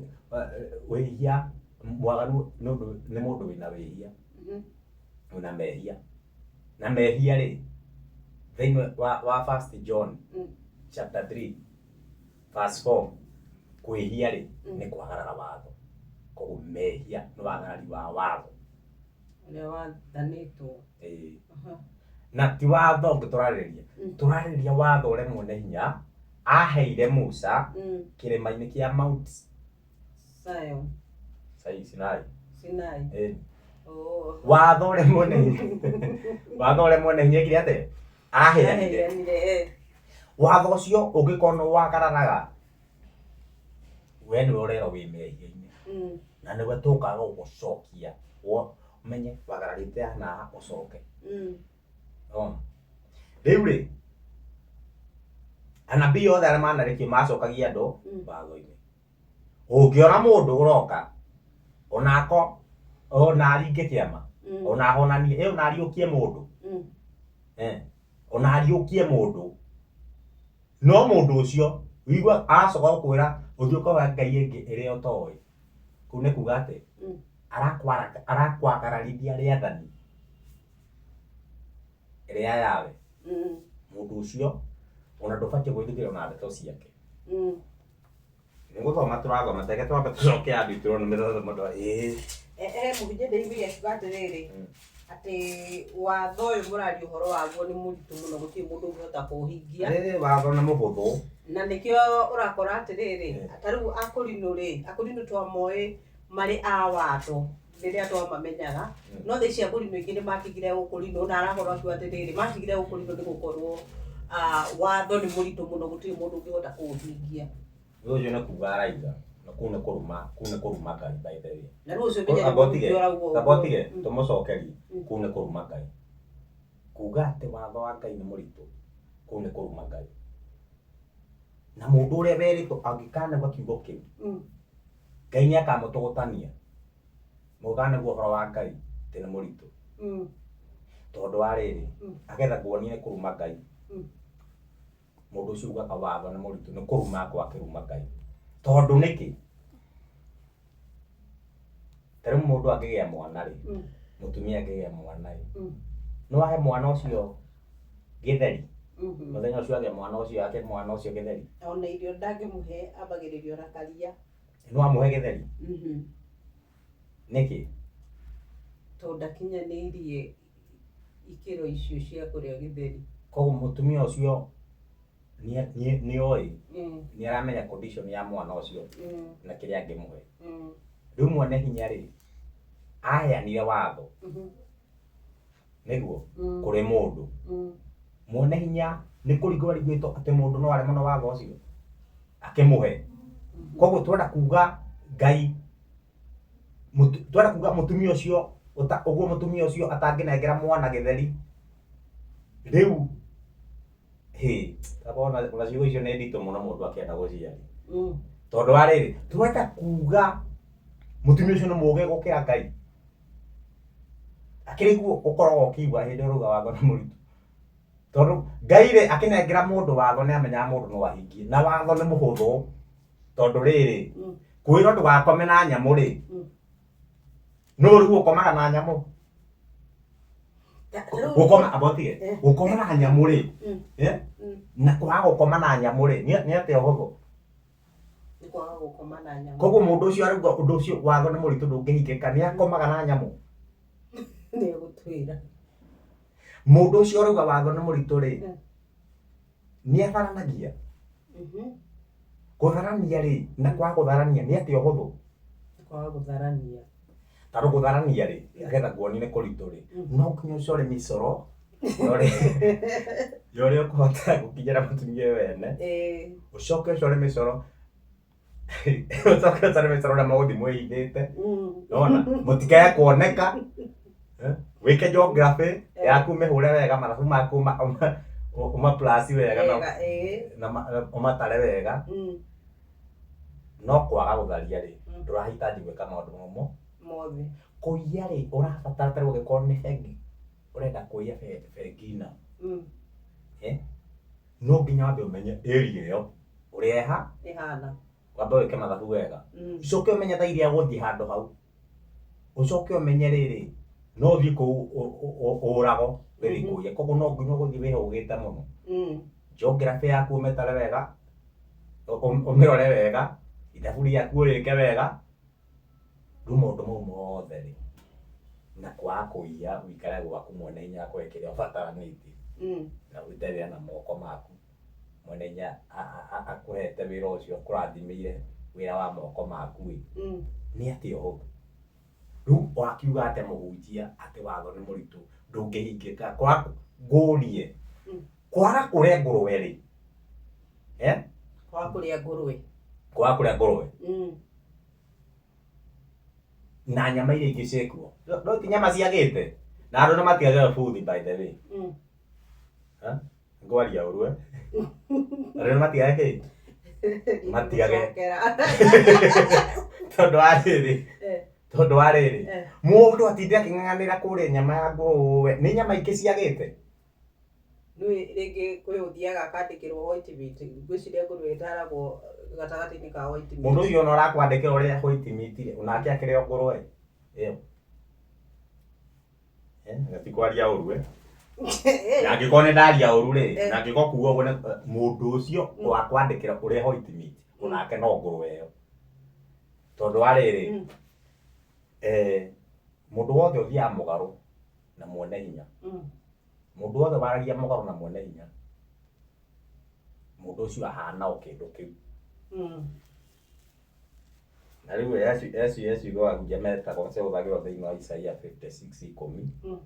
wĩhia, mwaganu nĩ ũndũ nĩ mũndũ wĩna wĩhia, wĩna mehia. Na mehia rĩ, thĩinĩ wa First John chapter 3 verse 4, kwĩhia rĩ nĩ kwagarara watho. Koguo mehia nĩ wagarari wa watho. Ũrĩa wathanĩtwo. Ĩĩ. Na ti watho ũngĩ tũrarĩrĩria. Tũrarĩrĩria watho ũrĩa mwene hinya aheire Musa kĩrĩma-inĩ kĩa Mount Zion. Sinai. Sinai. Ĩĩ. Oh. Watho ũrĩa mwene hinya. Watho ũrĩa mwene hinya ekire atĩa? Aheanire. Aheanire, eh. Watho ũcio ũngĩkorwo nĩ wagararaga, we nĩwe ũrerwo wĩ mehia-inĩ. Na nĩwe tũkaga gũgũcokia. Ũmenye wagararĩte haha na haha ũcoke. Wona? Rĩu rĩ, anabii othe arĩa manarekio macokagia andũ watho-inĩ. Ũngĩona mũndũ ũroka, onako, ona aringe kĩama, ona ahonanie, ona ariũkie mũndũ. Ona ariũkie mũndũ. No mũndũ ũcio, ũigua aracoka gũkwĩra ũthiĩ ũkahoe Ngai ĩngĩ ĩrĩa ũtoĩ. Kũu nĩ kuga atĩ, arakwagararithia rĩathani rĩa Yahweh. Mũndũ ũcio, ona ndũbatiĩ gwĩtĩkĩra ona ndeto ciake. Nĩ gũthoma tũrathoma, reke twambe tũcoke ya Deuteronomy tondũ mũndũ ĩĩ. Mũhunjia ndĩiguire akiuga atĩrĩrĩ, atĩ watho ũyũ mũraria ũhoro waguo nĩ mũritũ mũno, gũtirĩ mũndũ ũngĩhota kũũhingia. Ĩĩ, watho nĩ mũhũthũ. Na nĩkĩo ũrakora atĩrĩrĩ, ta rĩu akũrinũ rĩ, akũrinũ twamoĩ marĩ a watho rĩrĩa twamamenyaga, no thaa ici akũrinũ aingĩ nĩ matigire ũkũrinũ, na arakorwo akiuga atĩrĩrĩ, matigire ũkũrinũ nĩ gũkorwo watho nĩ mũritũ mũno, gũtirĩ mũndũ ũngĩhota kũũhingia. Rĩu ũcio nĩ kuga araiga, na kũu nĩ kũruma, kũu nĩ kũruma Ngai by the way. Na rĩu ũcio ũmenye nĩ Amba ũtige, mũhunjia ũrauga ũguo. amba ũtige, tũmũcokerie, kũu nĩ kũruma Ngai. Kuga atĩ watho wa Ngai nĩ mũritũ, kũu nĩ kũruma Ngai. Na mũndũ ũrĩa werĩtwo angĩkanegua kiugo kĩu, Ngai nĩ akamũtũgũtania. Mũngĩkanegua ũhoro wa Ngai atĩ nĩ mũritũ. Tondũ wa rĩrĩ, agetha nguonie nĩ kũruma Ngai. Mũndũ ũcio ugaga watho nĩ mũritũ, nĩ kũruma akorwo akĩruma Ngai. Tondũ nĩkĩ? Ta rĩu mũndũ angĩgĩa mwana rĩ, mũtumia angĩgĩa mwana rĩ, no ahe mwana ũcio gĩtheri? Mũthenya ũcio agĩe mwana ũcio, ake mwana ũcio gĩtheri? Ona irio ndangĩmũhe, ambagĩrĩria ona karia. No amũhe gĩtheri? Nĩkĩ? Tondũ ndakinyanĩirie ikĩro icio cia kũrĩa gĩtheri. Koguo mũtumia ũcio nĩoĩ, nĩ aramenya condition ya mwana ũcio na kĩrĩa angĩmũhe. Rĩu mwene hinya rĩ, aheanire watho nĩguo kũrĩ mũndũ. Mwene hinya nĩ kũringwo aringĩtwo atĩ mũndũ no aremwo nĩ watho ũcio. Akĩmũhe. Koguo twenda kuga Ngai, twenda kuga mũtumia ũcio, ũguo mũtumia ũcio atangĩnengera mwana gĩtheri. Rĩu hĩ, ona ciugo icio nĩ nditũ mũno mũndũ akĩenda gũciaria. Tondũ wa rĩrĩ, twenda kuga mũtumia ũcio nĩ mũũgĩ gũkĩra Ngai. Akĩrĩ guo ũkoragwo ũkĩigua hĩndĩ ĩrĩa ũrauga watho nĩ mũritũ. Tondũ Ngai rĩ, akĩnengera mũndũ watho nĩ amenyaga mũndũ no ahingie. Na watho nĩ mũhũthũ. Tondũ rĩrĩ, kwĩrwo ndũgakome na nyamũ rĩ, nũ rĩu ũkomaga na nyamũ? Gũkoma, amba ũtige. Gũkoma na nyamũ rĩ, na kwaga gũkoma na nyamũ rĩ, nĩ atĩa ũhũthũ? Nĩ kwaga gũkoma na nyamũ. Koguo mũndũ ũcio arauga ũndũ ũcio watho nĩ mũritũ ndũngĩhingĩka, nĩ akomaga na nyamũ? Nĩ egũtwĩra. Mũndũ ũcio ũrauga watho nĩ mũritũ rĩ, nĩ atharanagia? Gũtharania rĩ, na kwaga gũtharania nĩ atĩa ũhũthũ? Nĩ kwaga gũtharania. Tondũ gũtharania rĩ, nĩgetha nguonie nĩ kũritũ rĩ, no nginya ũcore mĩcoro ya ũrĩa ũkũhota gũkinyĩra mũtumia ũyũ wene, ũcoke ũcore mĩcoro, ũcoke ũcore mĩcoro ũrĩa mũgũthiĩ mwĩhithĩte, nĩwona, mũtikae kuoneka, wĩke geography yaku ũmĩhũre wega, mathabu maku ũma plus wega na ũmatare wega, no kwaga gũtharia rĩ, ndũrahitaji gwĩka maũndũ mau mothe. Kũiya rĩ, ũrabatara ta rĩu angĩkorwo nĩ bengi, ũrenda kũiya bengi na, no nginya wambe ũmenye area ĩyo ũrĩa ĩhana, wambe wĩke mathabu wega, ũcoke ũmenye thaa iria ũgũthiĩ handũ hau, ũcoke ũmenye rĩrĩ, no ũthiĩ kũu ũragwo ũgĩthiĩ kũiya, koguo no nginya ũgũthiĩ wĩhũgĩte mũno. Geography yaku ũmĩtare wega, ũmĩrore wega, ithabu rĩaku ũrĩke wega, rĩu maũndũ mau mothe rĩ, na kwaga kũiya ũikare gwaku mwene hinya akũhe kĩrĩa ũbataranĩtie, na ũrute wĩra na moko maku, mwene hinya akũhete wĩra ũcio akũrathimĩire wĩra wa moko maku ĩ, nĩ atĩa ũhũthũ? Rĩu wakiuga atĩa mũhunjia atĩ watho nĩ mũritũ ndũngĩhingĩka? Kwaga ngũrie, kwaga kũrĩa ngũrwe rĩ, Kwaga kũrĩa ngũrwe. Kwaga kũrĩa ngũrwe. Na nyama iria ingĩ ciĩkuo. No ti nyama ciagĩte? Na andũ nĩ matigagĩra buthi by the way. Ngwaria ũru eh? Andũ nĩ matigage kĩ? Matigage. Tondũ wa rĩrĩ. Tondũ wa rĩrĩ. Mũndũ atinde akĩng'ang'anĩra kũrĩa nyama ya ngũrwe. Nĩ nyama ingĩ ciagĩte? Nĩ rĩngĩ kwĩ ũthiaga akandĩkĩrwo white meat. Ngwĩciria ngũrwe ĩtaragwo gatagatĩ-inĩ ka white meat. Mũndũ ũcio ona ũrakwandĩkĩra ũrĩa white meat rĩ, onake akĩrĩ o ngũrwe ĩyo. Ti kwaria ũru eh? Na angĩkorwo nĩ ndaria ũru rĩ, na angĩkorwo kuga ũguo mũndũ ũcio wakwandĩkĩra ũrĩa white meat, onake no ngũrwe ĩyo. Tondũ wa rĩrĩ, mũndũ wothe ũthiaga mũgarũ na mwene hinya, mũndũ wothe waragia mũgarũ na mwene hinya, mũndũ ũcio ahana o kĩndũ kĩu. Na rĩu eci ciugo ahunjia metagwo cihũthagĩrwo thĩinĩ wa Isaia 56:10,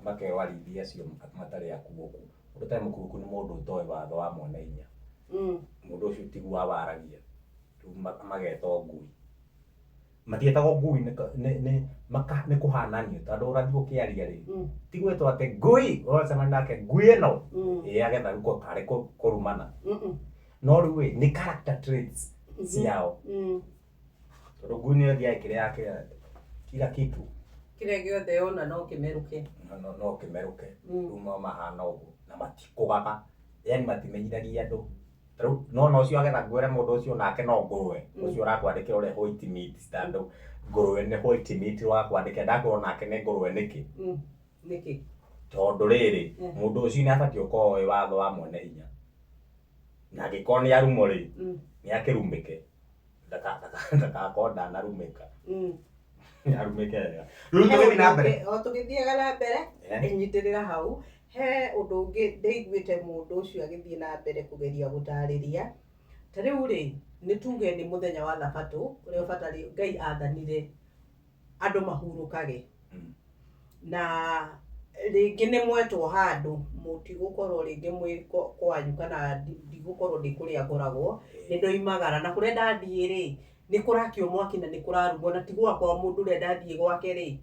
makerwo arĩithi acio matarĩ akuũku. Mũndũ ũtarĩ mũkuũku nĩ mũndũ ũtoĩ watho wa mwene hinya. Mũndũ ũcio tiguo awaragia, rĩu magetwo ngui. Matietagwo ngui nĩ kũhananio tondũ ũrathi ũkĩaria rĩ, ti gwĩtwo atĩ ngui, ũracemania nake ngui ĩno, ĩ agetha rĩu tarĩ kũrumana. No rĩu ĩ, nĩ character traits ciao. Tondũ ngui nĩ ĩthiaga ĩkĩrĩaga kila kitu. Kĩrĩa gĩothe yona no kĩmerũke. No kĩmerũke. Rĩu no mahana ũguo na matikũgaga. Yaani matimenyithagia andũ. Rĩu nona ũcio agetha ngwĩre mũndũ ũcio nake no ngũrwe. Ũcio ũrakwandĩkĩra ũrĩa white meat tondũ ngũrwe nĩ white meat ũrakwandĩkĩra ndakwĩra onake nĩ ngũrwe nĩkĩ? Nĩkĩ? Tondũ rĩrĩ, mũndũ ũcio nĩ abatiĩ gũkorwo oĩ watho wa mwene hinya. Na angĩkorwo nĩ arumwo rĩ, nĩ akĩrumĩke. Ndagakorwo ndanarumĩka. Arumĩke wega. Rĩu tũgĩthiĩ na mbere. O tũgĩthiaga na mbere, nyitĩrĩra hau, he ũndũ ũngĩ ndĩiguĩte mũndũ ũcio agĩthiĩ na mbere kũgeria gũtarĩria. Ta rĩu rĩ, nĩ tuge nĩ mũthenya wa thabatũ ũrĩa ũbataire Ngai athanire andũ mahurũkage. Na Rĩngĩ nĩ mwetwo handũ mũtigũkorwo rĩngĩ mwĩ kwanyu kana ndigũkorwo ndĩ kũrĩa ngoragwo, nĩ ndoimagara na kũrĩa ndathiĩ rĩ, nĩ kũrakio mwaki na nĩ kũrarugwo na ti gwakwa mũndũ ũrĩa ndathiĩ gwake rĩ,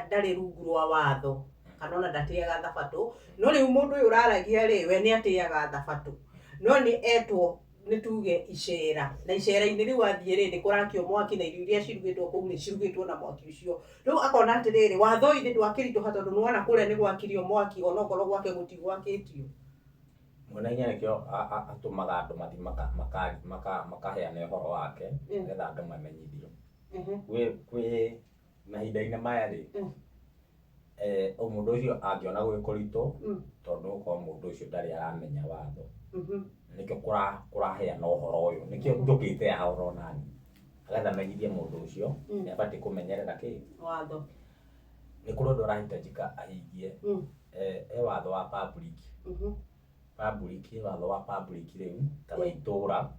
ndarĩ rungu rwa watho kana ona ndatĩaga thabatũ, no rĩu mũndũ ũyũ ũraragia rĩ, we nĩ atĩaga thabatũ, no nĩ etwo nĩ tuge icera, na icera-inĩ rĩu athiĩ rĩ, nĩ kũrakio mwaki na irio iria cirugĩtwo kũu nĩ cirugĩtwo na mwaki ũcio. Rĩu akona atĩrĩrĩ, watho ũyũ nĩ ndwakĩritũha tondũ nĩ wona kũrĩa nĩ gwakirio mwaki onokorwo gwake gũtigwakĩtio. Mwene hinya nĩkĩo atũmaga andũ mathiĩ makaheane ũhoro wake nĩgetha andũ mamenyithio. Kwĩ mahinda-inĩ maya rĩ, mũndũ ũcio angĩona gwĩ kũritũ, tondũ nĩ gũkorwo mũndũ ũcio ndarĩ aramenya watho. Nĩkĩo kũraheana ũhoro ũyũ, nĩkĩo njũkĩte haha ũrona niĩ, nĩgetha menyithie mũndũ ũcio nĩ abatiĩ kũmenyerera kĩ? Watho. Nĩ kũrĩ ũndũ arahitajika ahingie. He watho wa public. Public, watho wa public rĩu ta wa itũra.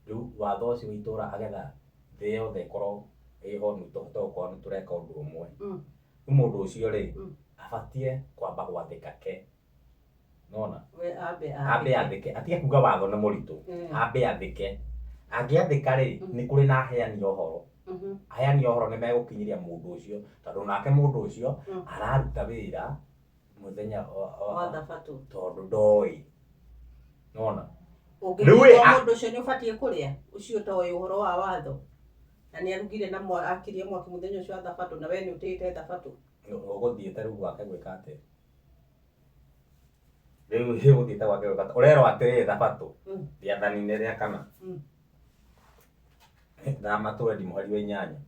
Rĩu watho ũcio wa itũra agetha thĩ yothe ĩkorwo ĩho nĩ tũhote gũkorwo nĩ tũreka ũndũ ũmwe. Rĩu mũndũ ũcio rĩ, abatiĩ kwamba gwathĩka ke. Nĩwona? We ambe Ambe athĩke, atige kuga watho nĩ mũritũ. Ambe athĩke. Angĩathĩka rĩ, nĩ kũrĩ na aheani a ũhoro. Aheani a ũhoro nĩ megũkinyĩria mũndũ ũcio, tondũ nake mũndũ ũcio araruta wĩra mũthenya wa thabatũ, tondũ ndoĩ. Nĩwona? Ũngĩthiĩ Rĩu ĩ, kwa mũndũ ũcio nĩ ũbatiĩ kũrĩa, ũcio ũtoĩ ũhoro wa watho, na nĩ arugire na akirie mwaki mũthenya ũcio wa thabatũ, na we nĩ ũtĩĩte thabatũ. Ũgũthiĩte rĩu gwake gwĩka atĩa? Rĩu ũgũthiĩte gwake gwĩka atĩa? Ũrerwo atĩrĩrĩ thabatũ, rĩathani-inĩ rĩa kana. Thama twendi mũhari wa inyanya.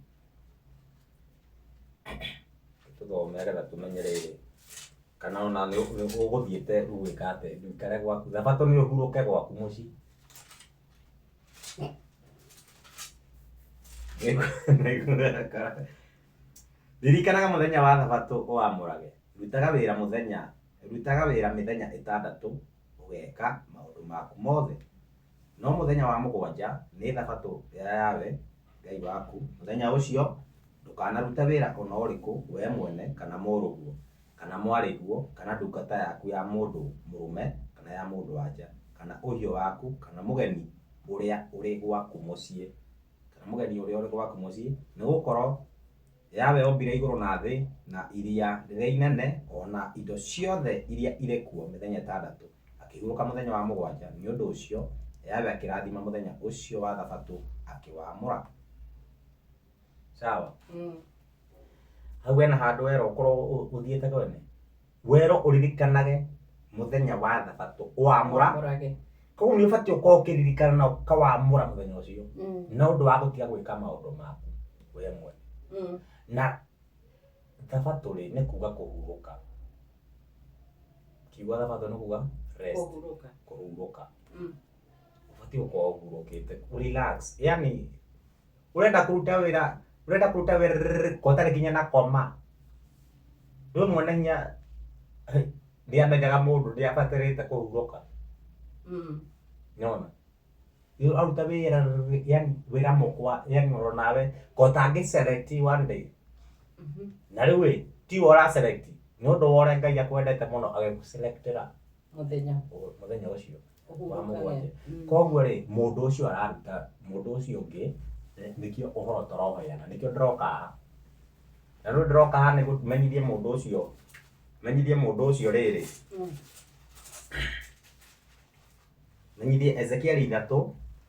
Tũthome nĩgetha tũmenye rĩrĩ kana ona nĩ ũgũthiĩte rĩu gwĩka atĩa, ndũikare gwaku. Thabatũ nĩ ũhurũke gwaku mũciĩ. Ririkanaga mũthenya wa thabatũ ũwamũrage, rutaga wĩra mũthenya, rutaga wĩra mĩthenya ĩtandatũ ũgeka maũndũ maku mothe. No mũthenya wa mũgwanja nĩ thabatũ ya Yahweh Ngai waku, mũthenya ũcio ndũkanarute wĩra o na ũrĩkũ, wee mwene, kana mũrũguo, kana mwarĩguo, kana ndungata yaku ya mũndũ mũrũme kana ya mũndũ-wa-nja, kana ũhiũ waku, kana mũgeni ũrĩa ũrĩ gwaku mũciĩ, kana mũgeni ũrĩa ũrĩ gwaku mũciĩ, nĩ gũkorũo Yahweh ombire igũrũ na thĩ na iria rĩrĩa inene o na indo ciothe iria irĩ kuo mĩthenya ĩtandatũ, akĩhurũka mũthenya wa mũgwanja, nĩ ũndũ ũcio Yahweh akĩrathima mũthenya ũcio wa Thabatũ akĩwamũra. Sawa? Hau hena handũ werwo ũkorwo ũthiĩte kwene. Werwo ũririkanage mũthenya wa Thabatũ ũwamũra. Wamũrage. Koguo nĩ ũbatiĩ ũkorwo ũkĩririkana na ũkawamũra mũthenya ũcio. Na ũndũ wa gũtiga gwĩka maũndũ maku we mwene. Na Thabatũ rĩ, nĩ kuga kũhurũka. Kiugo Thabatũ nĩ kuga rest. Kũhurũka. Kũhurũka. Ũbatiĩ gũkorwo ũhurũkĩte, relax. Yaani ũrenda kũruta wĩra, ũrenda kũruta wĩra ko ũtarĩ nginya na koma. Rĩu mwene hinya nĩamenyaga mũndũ nĩabatarĩte kũhurũka. Nĩwona? Rĩu aruta wĩra yaani wĩra mũkwa yaani oro nawe ko ũtangĩ select one day. Na rĩu ĩ, tiwe ũra select, nĩ ũndũ wa ũrĩa Ngai akwendete mũno agĩgũ selectĩra Mũthenya. Mũthenya ũcio wa Ũhurũkage. mũgwanja. Koguo rĩ, mũndũ ũcio araruta mũndũ ũcio ũngĩ, nĩkĩo ũhoro tũroheana, nĩkĩo ndĩroka haha. Na rĩu ndĩroka haha nĩguo menyithie mũndũ ũcio, menyithie mũndũ ũcio rĩrĩ. Menyithie Ezekieli ithatũ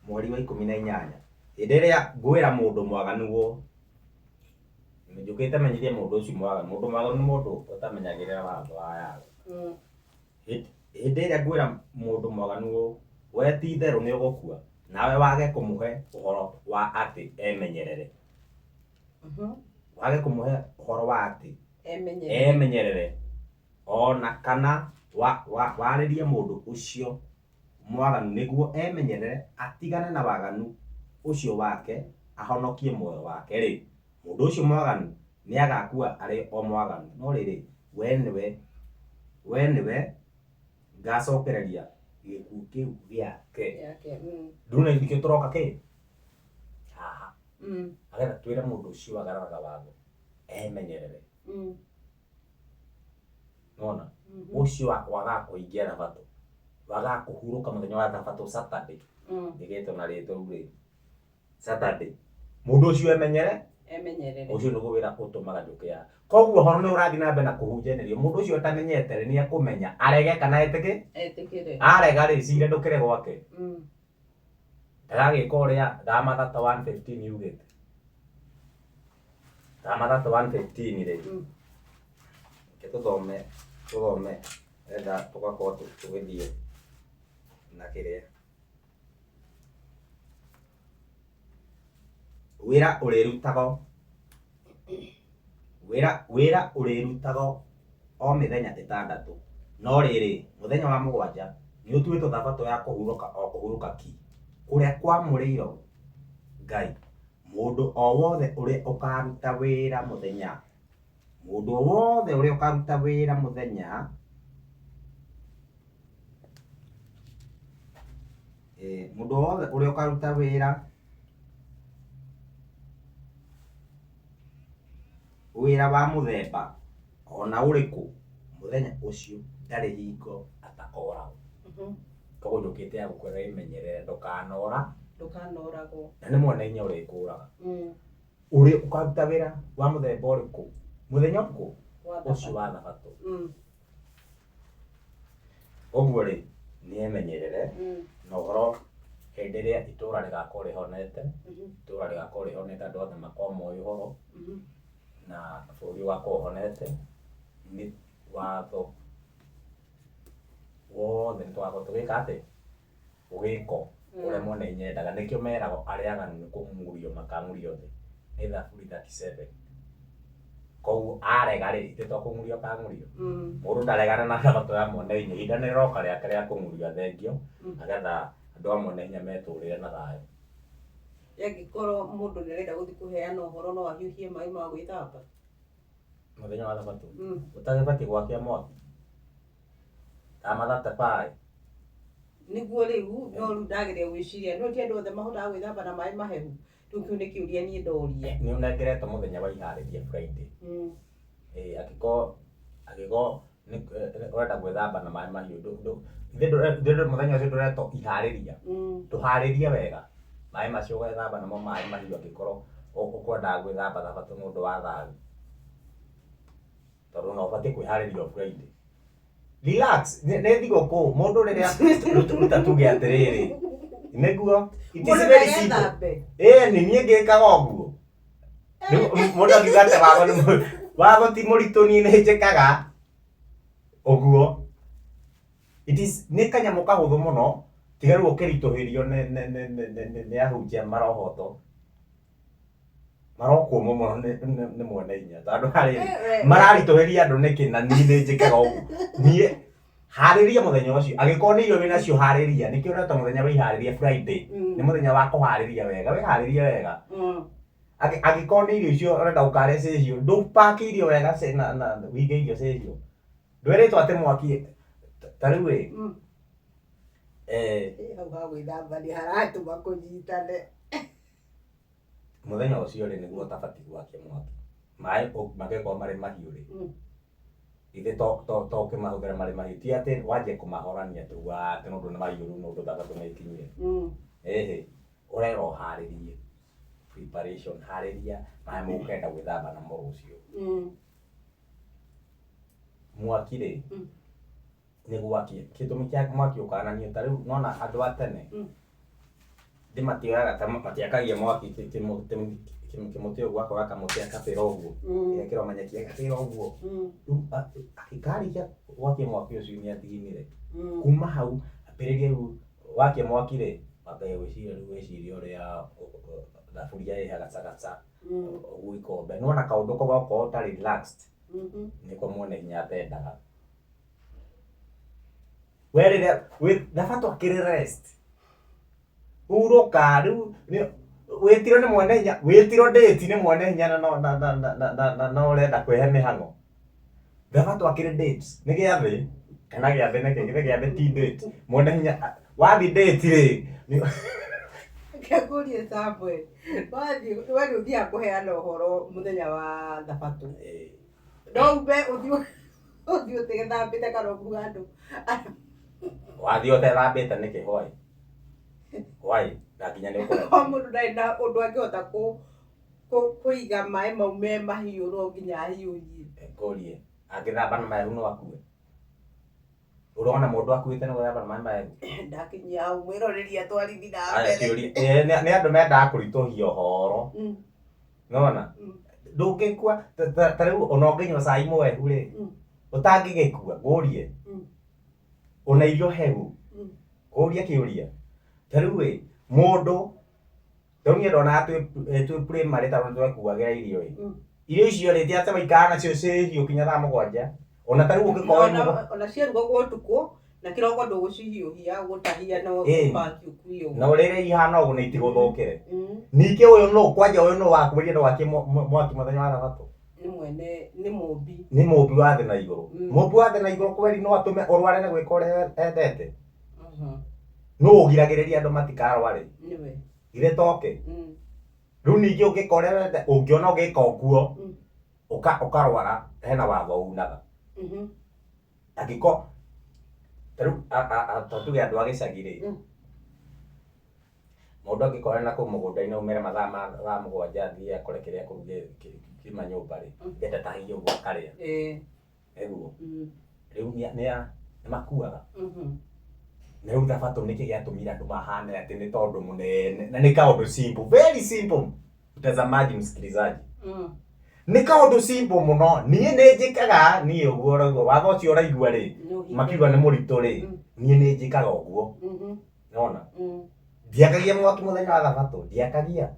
mweri wa ikũmi na inyanya. Hĩndĩ ĩrĩa ngwĩra mũndũ mwaganu ũũ, njũkĩte menyithie mũndũ ũcio mwaganu. Mũndũ mwaganu nĩ mũndũ ũtamenyagĩrĩra watho wa Yahweh. Hĩndĩ ĩrĩa ngwĩra mũndũ mwaganu ũũ, we ti-itherũ nĩũgũkua, nawe wage kũmũhe ũhoro wa atĩ emenyerere. Wage kũmũhe ũhoro wa atĩ Emenyerere. emenyerere, o na kana warĩrie mũndũ ũcio mwaganu nĩguo emenyerere atigane na waganu ũcio wake ahonokie muoyo wake-rĩ, mũndũ ũcio mwaganu nĩagakua arĩ o mwaganu, no rĩrĩ, wee nĩwe, wee nĩwe ngacokereria gĩkuũ kĩu gĩake. Gĩake. Rĩu na nĩkĩo tũroka kĩ haha agetha twĩre mũndũ ũcio wagararaga watho emenyerere. Nona ũcio wagaga kũhingia thabatũ, wagaga kũhurũka mũthenya wa thabatũ, Saturday, ĩgĩtwo na rĩtwa rĩu rĩ Saturday, mũndũ ũcio emenyere. Emenyerere. Ũcio nĩguo wĩra ũtũmaga njũke ya koguo ũhoro nĩ ũrathiĩ na mbere na kũhunjanĩrio. Mũndũ ũcio ũtamenyete rĩ, nĩ ekũmenya arege kana etĩkĩ. Etĩkĩre. Arega rĩ, cira ndũkĩre gwake. Ndagagĩka ũrĩa Thama 31:15 yugĩte. Thama 31:15 rĩ, reke tũthome etha tũgakorwo tũgĩthiĩ na kĩrĩa wĩra ũrĩrutagwo, wĩra ũrĩrutagwo o mĩthenya ĩtandatũ, no rĩrĩ, mũthenya wa mũgwanja nĩũtuĩtwo thabatũ ya kũhurũka o kũhurũka ki, kũrĩa kwamũrĩirwo Ngai. Mũndũ o wothe ũrĩa ũkaruta wĩra mũthenya, mũndũ o wothe ũrĩa ũkaruta wĩra mũthenya, mũndũ o wothe ũrĩa ũkaruta wĩra wĩra wa mũthemba o na ũrĩkũ mũthenya ũcio ndarĩ hingo atakoragwo. Koguo njũkĩte ya gũkwĩra wĩmenyerere ndũkanora. Ndũkanoragwo. Na nĩ mwene hinya ũrĩkũraga. Ũrĩa ũkaruta wĩra wa mũthemba ũrĩkũ mũthenya ũrĩkũ ũcio wa thabatũ. Ũguo rĩ, nĩ emenyerere na ũhoro hĩndĩ ĩrĩa itũra rĩgakorwo rĩhonete, itũra rĩgakorwo rĩhonete, andũ othe makorwo moĩ ũhoro na bũrũri ũgakorwo ũhonete, nĩ watho wothe nĩ tũgakorwo tũgĩka atĩ ũgĩko ũrĩa mwene hinya endaga. Nĩkĩo meragwo arĩa aganu nĩ kũng'ũrio makang'ũrio thĩ, nĩ Thaburi 37. Koguo arega rĩ, ithe to kũng'ũrio akang'ũrio. Mũndũ ndaregana na thabatũ ya mwene hinya, ihinda nĩ rĩroka rĩake rĩa kũng'ũrio athengio, nĩgetha andũ a mwene hinya metũrĩre na thayũ. Angĩkorwo mũndũ nĩ arenda gũthiĩ kũheana ũhoro, no ahiũhie maĩ ma gwĩthamba mũthenya wa thabatũ? Ũtagĩbatiĩ gwakia mwaki ta 35. Nĩguo rĩu, no rĩu ndageria gwĩciria, no ti andũ othe mahotaga gwĩthamba na maĩ mahehu. Rĩu kĩu nĩ kĩũria niĩ ndoria. Nĩ ũnengeretwo mũthenya wa iharĩria, Friday. Angĩkorwo ũrenda gwĩthamba na maĩ mahiũ, mũthenya ũcio ndũretwo iharĩria, ndũharĩrie wega maĩ macio ũgethamba namo maĩ mahiũ, angĩkorwo ũkwendaga gwĩthamba thabatũ nĩ ũndũ wa thayũ, tondũ no ũbatiĩ kwĩharĩria o Friday. Relax, nĩ thigũkũ. Mũndũ rĩrĩa ruta tuge atĩrĩrĩ, nĩguo it is very simple. Ĩĩ, nĩ niĩ ngĩkaga ũguo. Mũndũ akiuga atĩ watho nĩ watho ti mũritũ, niĩ nĩ njĩkaga ũguo. It is nĩ kanyamũ kahũthũ mũno, tiga rĩu ũkĩritũhĩrio nĩ ahunjia marohoto marokũmwo mũno nĩ mwene hinya, tondũ harĩ mararitũhĩria andũ nĩkĩ? Na niĩ nĩ njĩkaga ũguo. Niĩ harĩria mũthenya ũcio, angĩkorwo nĩ irio wĩnacio harĩria. Nĩkĩo ũretwo mũthenya wa iharĩria, Friday. Nĩ mũthenya wa kũharĩria wega, wĩharĩrie wega. Angĩkorwo nĩ irio icio ũrenda gũkarĩa ciĩ hiũ, ndũpake irio wega na wĩige irio ciĩ hiũ. Ndwĩrĩtwo atĩ mwaki ta rĩu ĩ Hau ha gwĩthamba nĩ haratũma kũnyitane. Mũthenya ũcio rĩ, nĩguo ũtabatiĩ gwakia mwaki. Maĩ mangĩkorwo marĩ mahiũ rĩ, ithe to ũkĩmahũthĩra marĩ mahiũ, ti atĩ wanjie kũmahorania atĩ waa atĩ nĩ ũndũ nĩ mahiũ rĩu, nĩ ũndũ thabatũ nĩ ĩkinyire. Ĩhĩ, ũrerwo ũharĩrie, preparation, harĩria maĩ mũkenda gwĩthamba namo rũciũ. Mwaki rĩ, nĩ gwakia gĩtũmi kĩa mwaki ũkananio. Ta rĩu nona andũ a tene ndĩ matioyaga ta matiakagia mwaki kĩmũtĩ ũguo, akoya kamũtĩ akabĩra ũguo, gekĩra manyeki agabĩra ũguo. Rĩu akĩkarĩkia gwakia mwaki ũcio nĩ athiginire. Kuma hau ambĩrĩrie rĩu wakia mwaki rĩ, wambagia gwĩciria rĩu, wĩcirie ũrĩa thaburia ĩ gacagaca ũguo, ikombe, nĩwona kaũndũ kau gakorwo ũtarĩ relaxed, nĩko mwene hinya atendaga. We rĩrĩa wĩ thabatũ akĩrĩ rest, hurũka rĩu. Wĩtirwo nĩ mwene hinya, wĩtirwo date nĩ mwene hinya, na no na na na na na na no ũrenda kwĩhe mĩhang'o. Thabatũ akĩrĩ date nĩ gĩathĩ kana gĩathĩ nĩkĩ? Githĩ gĩathĩ ti date? Mwene hinya wathi date rĩ, Ngũrie Samuel, wathiĩ we nĩ ũthiaga kũheana ũhoro mũthenya wa thabatũ, no umbe ũthiĩ Ũthiĩ ũtethambĩte kana ũkuga andũ. Wathiĩ ũtethambĩte nĩkĩ? Why? Why? Na nginya nĩ ũkũremwo. Kwa mũndũ ndarĩ na ũndũ angĩhota kũiga maĩ mau me mahiũ no nginya ahiũhie. Ngũrie, angĩthamba na mahehu no akue? Ũrona mũndũ akuĩte nĩ gwĩthamba na maĩ mahehu? Ndakinyia hau mwĩroreri atwarithi na Aya, mbere. kĩũria. Nĩ andũ mendaga kũritũhia ũhoro. Nĩwona? Ndũngĩkua ta rĩu ona ũngĩnyua cai mũhehu rĩ, ũtangĩgĩkua, ngũrie. Ona irio hehu, ngũrie kĩũria. Ta rĩu ĩ, mũndũ, ta rĩu niĩ ndonaga twĩ primary tondũ nĩtwekuagĩra irio ĩ. Irio icio rĩ, ti atĩ waikaraga nacio ciĩ hiũ nginya thaa mũgwanja. Ona ta rĩu ũngĩkorwo wĩ mũgũ- Ona ciarugagwo ũtukũ na kĩroko ndũgũcihiũhia, ũgũtahia na Ĩĩ. ũpaki ũkue ũguo. Na ũrĩre ihana ũguo na itigũthũkĩre. Ningĩ ũyũ nũ, kwanja ũyũ nũ wakwĩrire ndũgakie mwaki mũthenya wa thabatũ? Nĩ mwene, nĩ mũmbi. Nĩ mũmbi wa thĩ na igũrũ. Mũmbi wa thĩ na igũrũ kweri no atũme ũrware nĩ gwĩka ũrĩa endete? Nũ ũgiragĩrĩria andũ matikarware? Nĩwe. Githĩ toke? Rĩu ningĩ ũngĩka ũrĩa wendete, ũngĩona ũgĩka ũguo, ũkarwara, hena watho unaga. Angĩkorwo, ta rĩu, ta tuge andũ a gĩcagi rĩ, mũndũ angĩkorwo ena kũu mũgũnda-inĩ aumĩre mathaa ma thaa mũgwanja athiĩ akore kĩrĩa ekũrugĩte kiuma nyũmba rĩ, ndetahia ũguo akarĩa. Nĩguo. Rĩu nĩ makuaga. Na rĩu thabatũ nĩkĩ gĩatũmire andũ mahane atĩ nĩ tondũ mũnene, na nĩ kaũndũ simple, very simple. Mtazamaji, msikilizaji. Nĩ kaũndũ simple mũno. Niĩ nĩ njĩkaga, niĩ ũguo ũraigua, watho ũcio ũraigua rĩ, makiuga nĩ mũritũ rĩ, niĩ nĩ njĩkaga ũguo. Nĩwona? Ndiakagia mwaki mũthenya wa thabatũ, ndiakagia.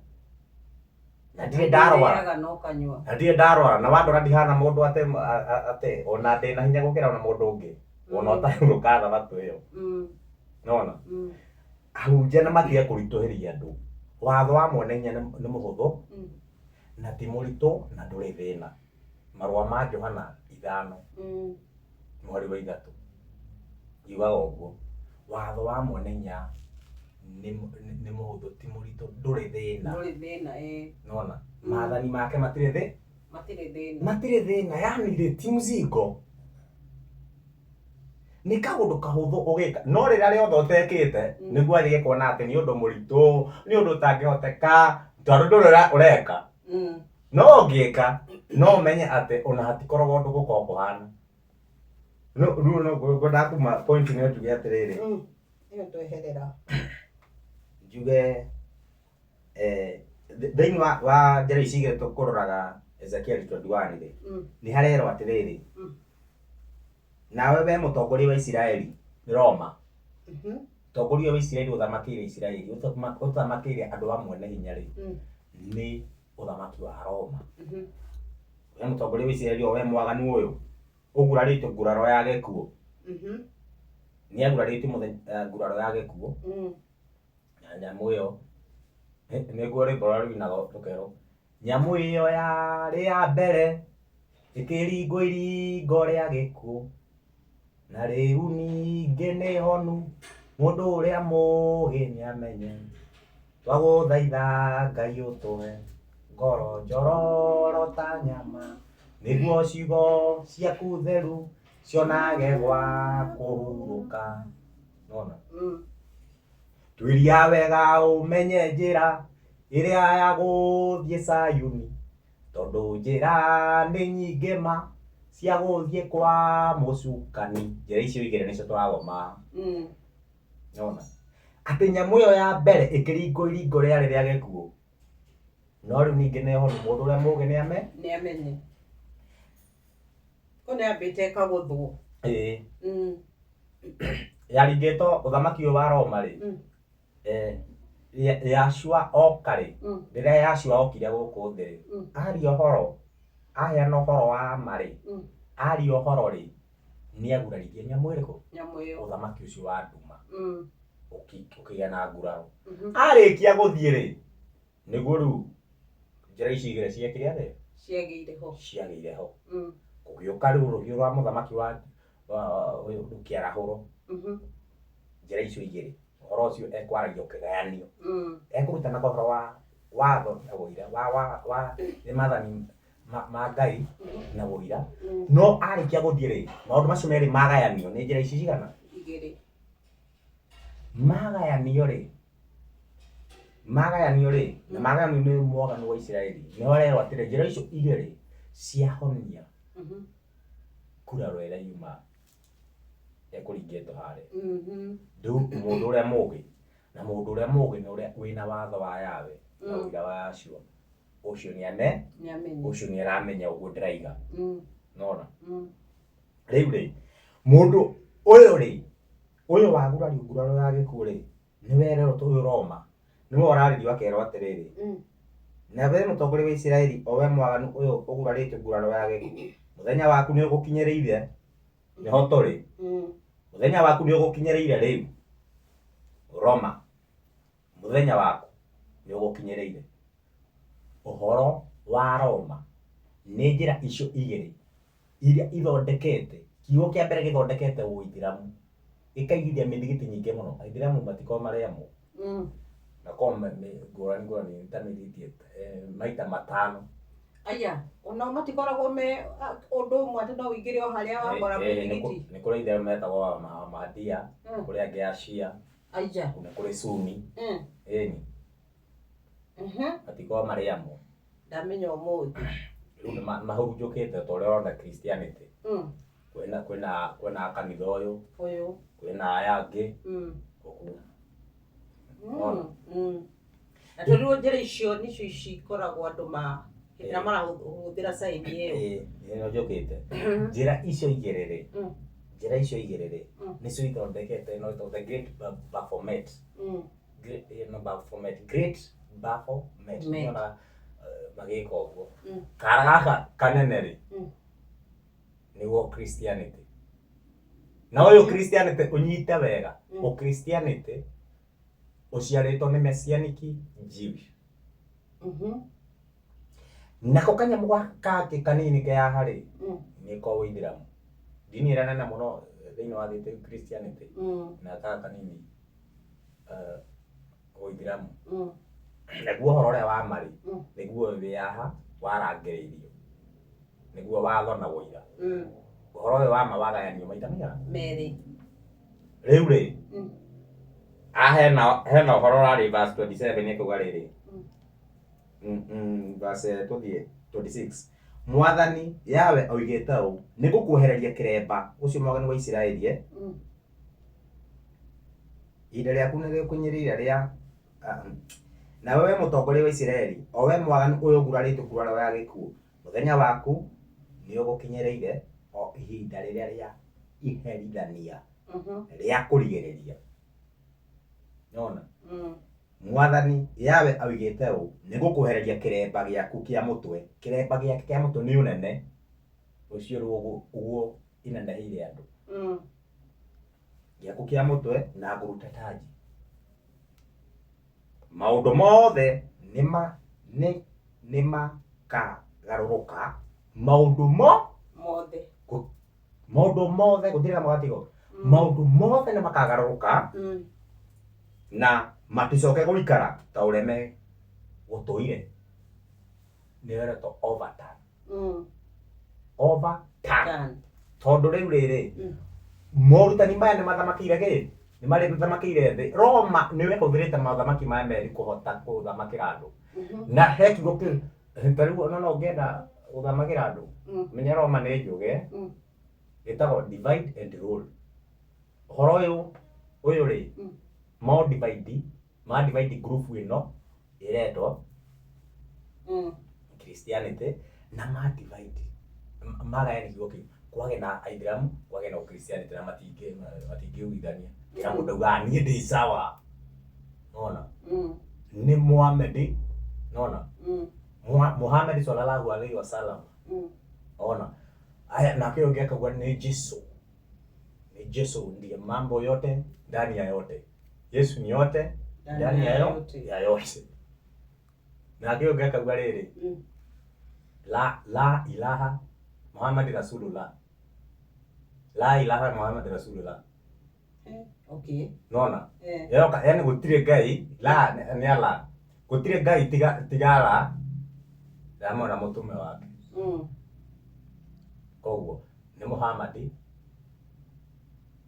Na ndirĩ ndarwara. Ũrĩaga na ũkanyua. Na ndirĩ ndarwara, na wandora ndihana mũndũ atĩ ona ndĩna hinya gũkĩra ona mũndũ ũngĩ. Ona ũtahurũka thabatũ ĩyo. Nĩwona? Ahunjia nĩ matige kũritũhĩria andũ. Watho wa mwene hinya nĩ mũhũthũ, na ti mũritũ, na ndũrĩ thĩna. Marũa ma Johana 5, mweri wa 3. Yugaga ũguo. Watho wa mwene hinya nĩ mũhũthũ, ti mũritũ, ndũrĩ thĩna. Ndũrĩ thĩna, ĩĩ. Nĩwona? Maathani make matirĩ thĩ? Matirĩ thĩna. Matirĩ thĩna, yani rĩ ti mzigo. Nĩ kaũndũ kahũthũ ũgĩka, no rĩrĩa rĩothe ũtekĩte, nĩguo anjĩke kuona atĩ nĩ ũndũ mũritũ, nĩ ũndũ ũtangĩhoteka, tondũ ndũrĩ ũreka. No ũngĩka, no ũmenye atĩ ona hatikoragwo ũndũ gũkoragwo kũhana. No, rĩu no ngwendaga kuma point ĩno njuge atĩrĩrĩ. Ĩyo tweherera. Njuge, thĩinĩ wa njĩra ici igĩrĩ tũkũroraga Ezekiel 21 rĩ, nĩ harerwo atĩrĩrĩ, nawe we mũtongoria wa Isiraeli, nĩ Roma. Mũtongoria wa Isiraeli ũthamakĩire Isiraeli, ũthamakĩire andũ a mwene hinya rĩ, nĩ ũthamaki wa Roma. We mũtongoria wa Isiraeli o we mwaganu ũyũ, ũgurarĩtio nguraro ya gĩkuũ. Nĩ agurarĩtio nguraro ya gĩkuũ. Na nyamũ ĩyo, nĩguo rwĩmbo rũrĩa rũinagwo rũkerwo, nyamũ ĩyo yarĩ ya mbere, ĩkĩringwo iringo rĩa gĩkuũ. Na rĩu ningĩ nĩ honu, mũndũ ũrĩa mũũgĩ nĩamenye. Twagũthaitha Ngai ũtũhe ngoro njororo ta nyama, nĩguo ciugo ciaku theru cionage gwa kũhurũka. Nĩwona? Tuĩria wega ũmenye njĩra ĩrĩa ya gũthiĩ Sayuni, tondũ njĩra nĩ nyingĩ ma cia gũthiĩ kwa mũcukani. Njĩra icio igĩrĩ nĩcio tũrathoma. Nĩwona? Atĩ nyamũ ĩyo ya mbere ĩkĩringwo iringo rĩarĩ rĩa gĩkuũ. No rĩu ningĩ nĩ honu, mũndũ ũrĩa mũũgĩ nĩ ame? Nĩ amenye. Kũ nĩ ambĩte ĩkagũthwo. Ĩĩ. Yaringĩtwo ũthamaki ũyũ wa Roma rĩ, Yahshua oka rĩ, rĩrĩa Yahshua okire gũkũ thĩ rĩ, aria ũhoro, aheana ũhoro wa ma rĩ, aria ũhoro rĩ, nĩ aguraririe nyamũ ĩrĩkũ? Nyamũ ĩyo. Ũthamaki ũcio wa nduma. Ũkĩgĩa na nguraro. Arĩkia gũthiĩ rĩ, nĩguo rĩu njĩra ici igĩrĩ ciekire atĩa? Ciagĩire ho. Ciagĩire ho. Gũgĩũka rĩu rũhiũ rwa mũthamaki wa rũkĩarahũrwo. Njĩra icio igĩrĩ, ũhoro ũcio ekwaragia ũkĩgayanio. Ekũrutanaga ũhoro wa watho na ũira, wa nĩ maathani ma Ngai na ũira. No arĩkia gũthiĩ rĩ, maũndũ macio merĩ magayanio nĩ njĩra ici cigana? Igĩrĩ. Magayanio rĩ, magayanio rĩ, na magayanio nĩ mwaganu wa Isiraeli, nĩho arerwo atĩrĩ, njĩra icio igĩrĩ ciahonia nguraro ĩrĩa yuma ĩkũringĩtwo harĩa. Rĩu mũndũ ũrĩa mũgĩ, na mũndũ ũrĩa mũgĩ nĩ ũrĩa wĩna watho wa Yahweh na ũira wa Yahshua, ũcio nĩ ame, Nĩamenya. Ũcio nĩ aramenya ũguo ndĩraiga. Nona? Rĩu rĩ, mũndũ ũyũ rĩ, ũyũ wagurario nguraro ya gĩkuũ rĩ, nĩwe ererwo ũyũ Roma, nĩwe ũrarĩrio akerwo atĩrĩrĩ, na we mũtongoria wa Isiraeli, o we mwaganu ũyũ ũgurarĩtio nguraro ya gĩkuũ, mũthenya waku nĩ ũgũkinyĩrĩire, nĩho tũrĩ, mũthenya waku nĩ ũgũkinyĩrĩire rĩu, Roma, mũthenya waku nĩ ũgũkinyĩrĩire. Ũhoro wa Roma nĩ njĩra icio igĩrĩ iria ithondekete, kiugo kĩa mbere gĩthondekete ũithiramu, gĩkaigithia mĩthigiti nyingĩ mũno. Aithiramu matikoragwo marĩ amwe, makoragwo me ngũrani ngũrani ta mĩthigiti maita matano. Aya, onao matikoragwo me ũndũ ũmwe atĩ no ũingĩre o harĩa wakora mũthigiti. Nĩ kũrĩ aithiramu metagwo Ahmadiyya, kũrĩ angĩ a Shia, Aya. nĩ kũrĩ Sunni, ĩni. Matikoragwo marĩ amwe. Ndamenya ũmũthĩ. Rĩu nĩ mahurunjũkĩte ta ũrĩa ũrona Christianity. Kwĩna kanitha ũyũ, Ũyũ. Kwĩna aya angĩ, ũguo. Na tondũ njĩra icio nicio cikoragwo andũ ma hĩndĩ ĩrĩa marahũthĩra sign ĩyo. Ĩĩ, nĩyo njũkĩte. Njĩra icio igĩrĩ rĩ, njĩra icio igĩrĩ rĩ, nĩcio ithondekete ĩno ĩtagwo the great Baphomet. Great, no Baphomet, great Baphomet. Met. Nĩona magĩka ũguo. Kara gaka kanene rĩ, nĩguo Christianity. Na ũyũ Christianity ũnyite wega, Ũchristianity ũciarĩtwo nĩ Messianic Jewish. Nako kanyamũ gaka kangĩ kanini ke haha rĩ, nĩko ũithiramu. Ndini ĩrĩa nene mũno thĩinĩ wa thĩ ti Christianity, na gaka kanini ũithiramu. Naguo ũhoro ũrĩa wa ma rĩ, nĩguo ũyũ wĩ haha warangĩrĩirio, nĩguo watho na ũira. Ũhoro ũyũ wa ma wagayanio maita maigana? Merĩ. Rĩu rĩ, haha hena ũhoro ũrarĩ verse 27 ĩkauga rĩrĩ, verse tũthiĩ 26. Mwathani Yahweh oigĩte ũũ, nĩ ngũkwehereria kĩremba ũcio mwaganu wa Isiraeli, eh? Ihinda rĩaku nĩ rĩkunyĩrĩire rĩa nawe we mũtongoria wa Isiraeli, o we mwaganu ũyũ ũgurarĩtio nguraro ya gĩkuũ, mũthenya waku nĩ ũgũkinyĩrĩire o ihinda rĩrĩa rĩa iherithania rĩa kũrigĩrĩria. Nona? Mwathani Yahweh oigĩte ũũ, nĩ ngũkwehereria kĩremba gĩaku kĩa mũtwe. Kĩremba gĩake kĩa mũtwe nĩ ũnene ũcio rĩu ũguo ineneheire andũ. Gĩaku kĩa mũtwe na ngũrute tanji. Maũndũ mothe nĩ makagarũrũka. Maũndũ mo mothe. Maũndũ mothe gũtirĩ na magatigo. Maũndũ mothe nĩ makagarũrũka na maticoke gũikara ta ũrĩa me gũtũire. Nĩ ĩretwo overturn. Overturn. Turn. Tondũ rĩu rĩrĩ, morutani maya nĩ mathamakĩire kĩ? Nĩ mathamakĩire thĩ. Roma nĩwe ĩhũthĩrĩte mothamaki maya merĩ kũhota gũthamakĩra andũ. Na he kiugo kĩu, ta rĩu ona no ũngĩenda gũthamakĩra andũ, menya Roma nĩ njũgĩ, ĩtagwo divide and rule. Ũhoro ũyũ ũyũ rĩ, mo divide, ma divide group ĩno ĩretwo Christianity na ma divide magayani kiugo kĩu kwage na aithiramu kwage na Christianity na matingĩiguithania kila mũndũ augaga niĩ ndĩ sawa, nona? Nĩ Muhammad, nona? Muhammad sallallahu alaihi wasallam, ona aya nake ũngĩ akauga nĩ Jesu, nĩ Jesu ndiye mambo yote ndani ya yote, Yesu ni yote ndani ya yote. Nake ũngĩ akauga rĩrĩ, la la ilaha Muhammad Rasulullah, la ilaha Muhammad Rasulullah. Nona? Yoka yani gũtirĩ ngai la nĩ Allah, gũtirĩ ngai tiga Allah hamwe na mũtũme wake. Koguo nĩ Muhammad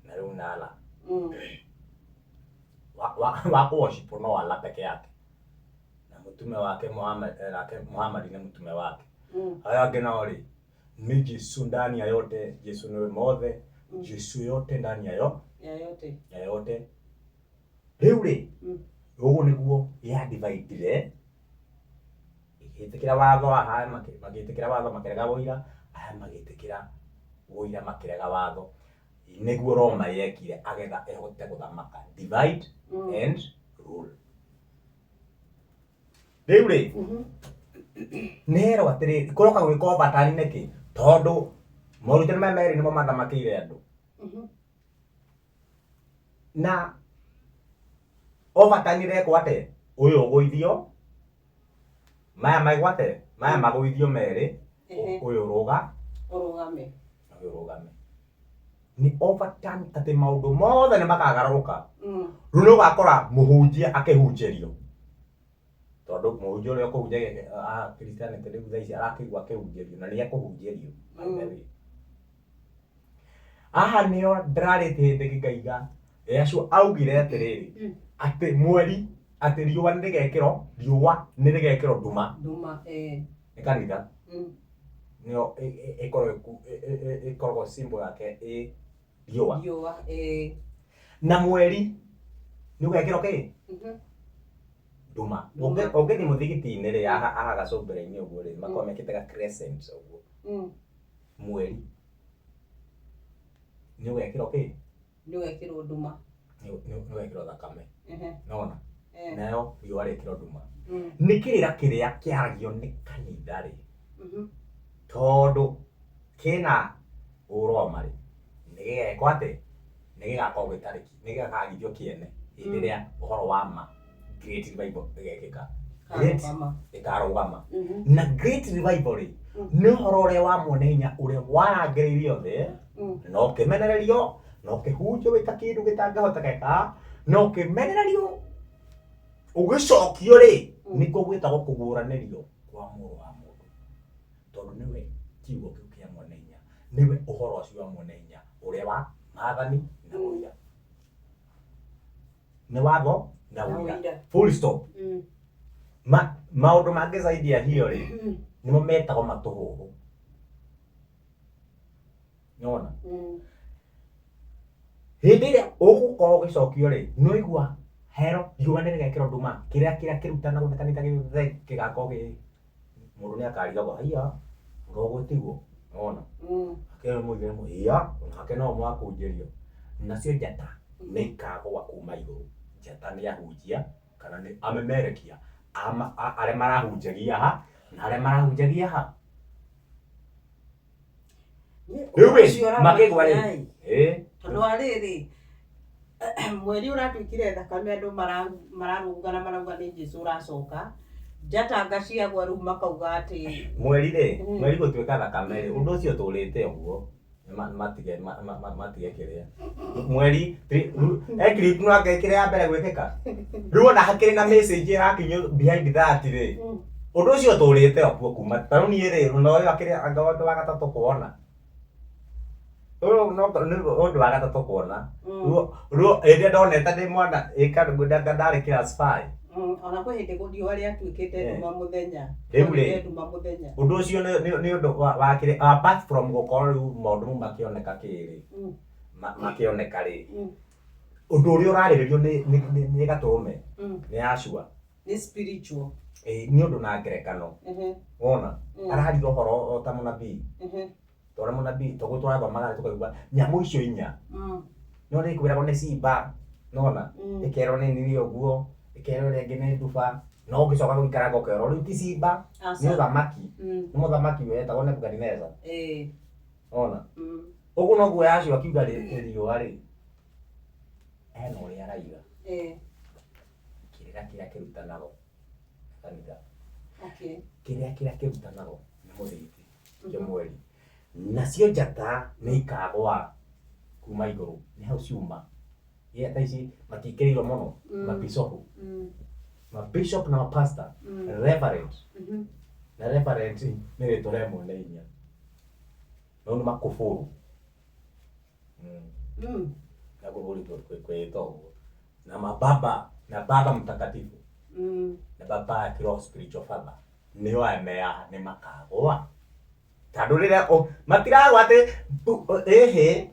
na rĩu na Allah. Wa worship no Allah peke yake na mũtume wake Muhammad, nake Muhammad nĩ mũtume wake. Aya angĩ nao rĩ, nĩ Jesu ndani ya yote, Jesu niwe mothe, Jesu yote ndani ya yo ya yote. Ya yote. Rĩu rĩ, ũguo nĩguo ya dividire, ĩgĩtĩkĩra watho, aya magĩtĩkĩra watho makĩrega ũira, aya magĩtĩkĩra ũira makĩrega watho. Nĩguo Roma yekire agetha ĩhote gũthamaka, divide and rule. Rĩu rĩ, nĩherwo atĩrĩrĩ, kũroka gwĩka overturn nĩkĩ? Tondũ morutani maya merĩ nĩmo mathamakĩire andũ. Na overturn ĩrekwo atĩa? Ũyũ ũgũithio, maya maigwate, maya magũithio merĩ, ũyũ ũrũga ũrũgame, ũyũ ũrũgame. Nĩ overturn atĩ maũndũ mothe nĩ makagarũrũka. Rĩu nĩ ũgakora mũhunjia akĩhunjĩrio, tondũ mũhunjia ũrĩa ũkũhunjagia Christianity rĩu thaa ici arakĩigua akĩhunjĩrio na nĩ ekũhunjĩrio. By the way, haha nĩo ndĩrarĩtie hĩndĩ ĩngĩ ngaiga Yeshua augire atĩrĩrĩ, atĩ mweri, atĩ riũa nĩ rĩgekĩrwo, riũa nĩ rĩgekĩrwo nduma. Nduma. Nĩ kanitha. Nĩyo ĩkoragwo ĩkoragwo symbol yake ĩ riũa. Riũa. Na mweri nĩ ũgekĩrwo kĩ? Nduma. Nduma. Ũngĩthiĩ mũthigiti-inĩ rĩ, haha gacũmbĩrĩ-inĩ ũguo rĩ, makoragwo mekĩte ga crescent ũguo. Mweri nĩ ũgekĩrwo kĩ? Nĩ ũgekĩrwo nduma. Nĩ ũgekĩrwo thakame. Nona nayo riũa rĩkĩrwo nduma. Nĩ kĩrĩra kĩrĩa kĩaragio nĩ kanitha rĩ, tondũ kĩna ũroma rĩ, nĩ gĩgekwo atĩ nĩ gĩgakorwo gĩtarĩ, nĩ gĩgakagithio kĩene hĩndĩ ĩrĩa ũhoro wa ma great revival ĩgekĩka. Great Karũgama. Ĩkarũgama. Na great revival rĩ, nĩ ũhoro ũrĩa wa mwene hinya ũrĩa warangĩrĩirio thĩ na ũkĩmenererio na ũkĩhunjio wĩ ta kĩndũ gĩtangĩhotekeka na ũkĩmenererio ũgĩcokio rĩ, nĩkuo gwĩtagwo kũguũranĩrio kwa mũrũ wa mũndũ, tondũ nĩwe kiugo kĩu kĩa mwene hinya, nĩwe ũhoro ũcio wa mwene hinya ũrĩa wa maathani na ũira, nĩ watho na Na ũira. ũira. Full stop. Maũndũ mangĩ zaidi ya hiyo rĩ, nĩmo metagwo matũhũhũ, nĩwona? Hĩndĩ ĩrĩa ũgũkorwo ũgĩcokio rĩ, nĩ ũigua hero riũa nĩ rĩgekĩrwo nduma, kĩrĩa kĩrĩa kĩrutanagwo nĩ kanitha gĩothe kĩgakorwo gĩ mũndũ nĩ akarigagwo, haiya, ngo gũtigwo, nĩwona? Akĩrwo mũithĩramu, hiya, onake no mwakũnjĩrio. Nacio njata nĩ ikagũa kuma igũrũ. Njata nĩ ahunjia kana nĩ amemerekia arĩa marahunjagia ha na arĩa marahunjagia ha. Rĩu rĩ, Ũcio makĩgwa rĩ, ũramakinya-ĩ. Tondũ wa rĩrĩ, mweri ũratuĩkire thakame, andũ mararũgana marauga nĩ Jesu ũracoka, njata ciagwa rĩu makauga atĩ Mweri rĩ, mweri gũtuĩka thakame rĩ, ũndũ ũcio ũtũrĩte ũguo. Matige matige kĩrĩa mweri eclipse no anga ĩkĩrĩ ya mbere gwĩkĩka. Rĩu ona hakĩrĩ na message ĩrakinyio behind that rĩ, ũndũ ũcio ũtũrĩte okuo kuma ta rĩu niĩ rĩ, ona ũyũ akĩrĩ anga ũndũ wa gatatũ kuona, ũyũ no nĩ ũndũ wa gatatũ kuona. Rĩu hĩndĩ ĩrĩa ndonete ndĩ mwana ĩka ndarĩ class 5. Ona kwĩ hĩndĩ riũa rĩatuĩkĩte nduma mũthenya. Rĩu rĩ, Rĩatuĩkĩte nduma mũthenya. Ũndũ ũcio nĩ ũndũ wa kĩrĩ apart from gũkorwo rĩu maũndũ mau makĩoneka kĩrĩ, makĩoneka rĩ, ũndũ ũrĩa ũrarĩrĩrio nĩ gatũrũme nĩ Yashua. Nĩ spiritual. Ĩĩ, nĩ ũndũ na ngerekano. Wona araria ũhoro o ta mũnabii, tondũ mũnabii toguo tũrathomaga tũkaigua nyamũ icio inya, no nĩ kwĩragwo nĩ simba, nona ĩkerwo nĩ nini ũguo, ĩkerwo ĩrĩa ĩngĩ nĩ nduba, no ũgĩcoka gũikaranga ũkerwo rĩu ti simba, nĩ Aca. ũthamaki, nĩ mũthamaki wetagwo Nebukadineza. Ona ũguo noguo Yashua akiuga riũa rĩ, hena ũrĩa araiga, kĩrĩra kĩrĩa kĩrutanagwo nĩ kanitha, kĩrĩa kĩrĩa kĩrutanagwo nĩ mũthigiti kĩa mweri, nacio njata nĩ ikagwa kuma igũrũ, nĩ hau ciuma. Ia thaa ici matiĩkĩrĩirwo mũno. Mabishopu, mabishop na mapastor, reverend. Na reverend nĩ rĩtwa rĩa mwene hinya. No nĩ makũbũrũ. Na kũbũrũ kwĩĩta ũguo. Na mababa, na baba mtakatifu. Na baba ya kiroho spiritual father. Nĩo aya me haha nĩ makagũa. Tondũ rĩrĩa matiragwa atĩ ĩhĩ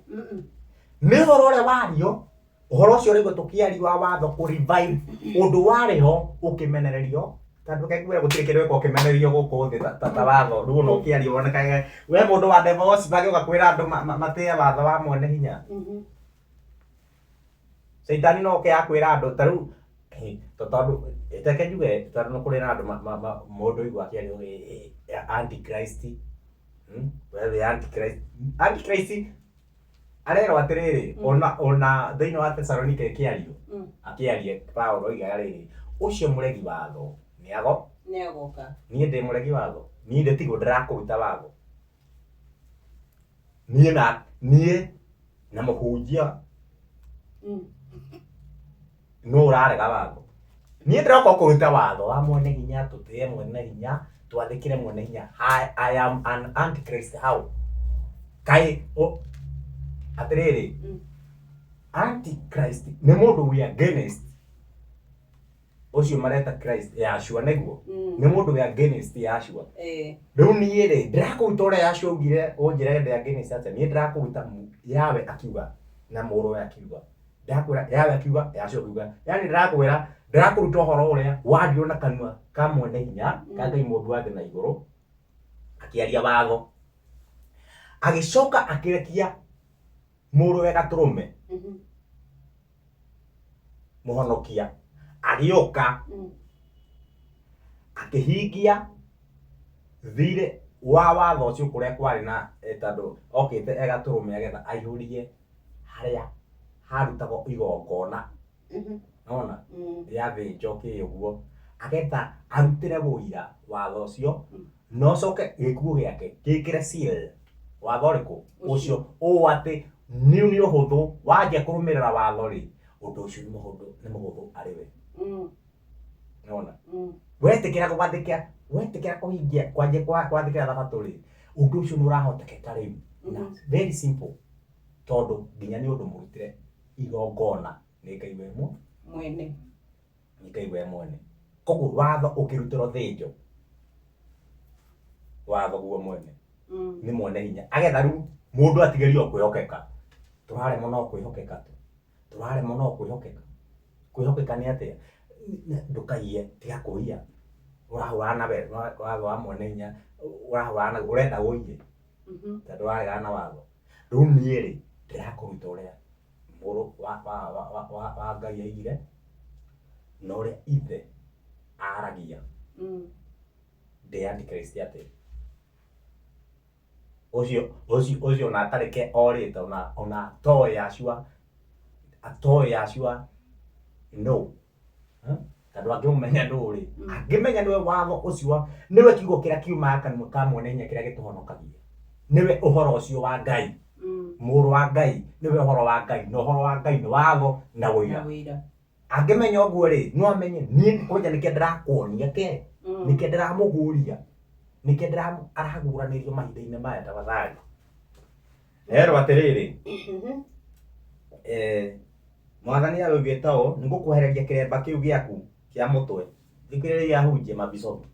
nĩ ũhoro ũrĩa wario ũhoro ũcio ũraigua tũkĩaria wa watho kũ revive ũndũ warĩ ho ũkĩmenererio tondũ reke ngwĩre gũtirĩ kĩndũ gĩkoragwo kĩmenererio gũkũ thĩ ta watho rĩu ona ũkĩaria wonekage we mũndũ wa divorce magĩũka kwĩra andũ matĩe watho wa mwene hinya. Caitani no oke akwĩra andũ ta rĩu tondũ reke njuge tondũ nĩ kũrĩ na andũ mũndũ aigua akĩaria antichrist, we wĩ antichrist. Antichrist arerwo atĩrĩrĩ ona thĩinĩ wa Thessalonike ĩkĩario akĩaria Paulo oigaga rĩrĩ ũcio mũregi watho nĩago nĩagoka. Niĩ ndĩ mũregi watho, niĩ ndĩtigwo ndĩrakũruta watho, niĩ na niĩ na mũhunjia no ũrarega watho. Niĩ ndĩroka kũruta watho wa mwene hinya, tũtĩe mwene hinya, twathĩkĩre mwene hinya. I am an antichrist how? Kaĩ atĩrĩrĩ antichrist nĩ mũndũ we against ũcio mareta Christ Yahshua nĩguo nĩ mũndũ we against Yahshua. Rĩu niĩ rĩ ndĩrakũruta ũrĩa Yahshua augire ũnjĩre ndĩ against atĩa? Niĩ ndĩrakũruta Yahweh akiuga na mũrũwe akiuga. Ndĩrakwĩra Yahweh akiuga Yahshua akiuga. Yaani ndĩrakwĩra ndĩrakũruta ũhoro ũrĩa wario na kanua ka mwene hinya ka Ngai mũmbi wa thĩ na igũrũ akĩaria watho. Agĩcoka akĩrekia mũrũwe gatũrũme mũhonokia agĩũka akĩhingia thirĩ wa watho ũcio kũrĩa kwarĩ na tondũ okĩte e gatũrũme agetha aihũrie harĩa harutagwo igongona. Nona rĩathĩnjwo kĩ ũguo agetha arutĩre ũira watho ũcio na ũcoke gĩkuũ gĩake gĩkĩre seal watho ũrĩkũ ũcio ũũ atĩ nĩ ũhũthũ wanjia kũrũmĩrĩra watho rĩ ũndũ ũcio nĩ mũhũthũ arĩ we. Nona wetĩkĩra gwathĩkĩra wetĩkĩra kũhingia kwanjia gwathĩkĩra thabatũ rĩ ũndũ ũcio nĩ ũrahotekeka rĩu na very simple tondũ nginya nĩ ũndũ mũrutĩre igongona nĩ Ngai we mwene, nĩ Ngai we mwene. Koguo watho ũkĩrutĩrwo thĩnjo watho guo mwene nĩ mwene hinya agetha rĩu mũndũ atigerio kwĩhokeka. Tũraremwo no kwĩhokeka tu, tũraremwo no kwĩhokeka. Kwĩhokeka nĩ atĩa? Ndũkaiye, tiga kũiya. Ũrahũrana na watho wa mwene hinya, ũrahũrana naguo, ũrenda ũiye tondũ ũraregana na watho. Rĩu niĩ rĩ ndĩrakũruta ũrĩa mũrũ wa Ngai aigire na ũrĩa ithe aragia. Ndĩ antichrist atĩa? Ũcio ũcio ũcio ona atarĩ ke orĩte ona atoĩ Yahshua, atoĩ Yahshua no tondũ angĩmũmenya nũ rĩ angĩmenya nĩwe watho ũcio nĩwe kiugo kĩrĩa kiumaga kanua ka mwene hinya kĩrĩa gĩtũhonokagia, nĩwe ũhoro ũcio wa Ngai, mũrũ wa Ngai nĩwe ũhoro wa Ngai, na ũhoro wa Ngai nĩ watho na ũira. Angĩmenya ũguo rĩ no amenye niĩ kwanja nĩkĩo ndĩrakuonia ke nĩkĩo ndĩramũguũria, nĩkĩo araguũranĩrio mahinda-inĩ maya tafadhali. Erwo atĩrĩrĩ Mwathani aroigĩte ũũ, nĩngũkwehereria kĩremba kĩu gĩaku kĩa mũtwe. Thikĩrĩria ahunjia mabishop,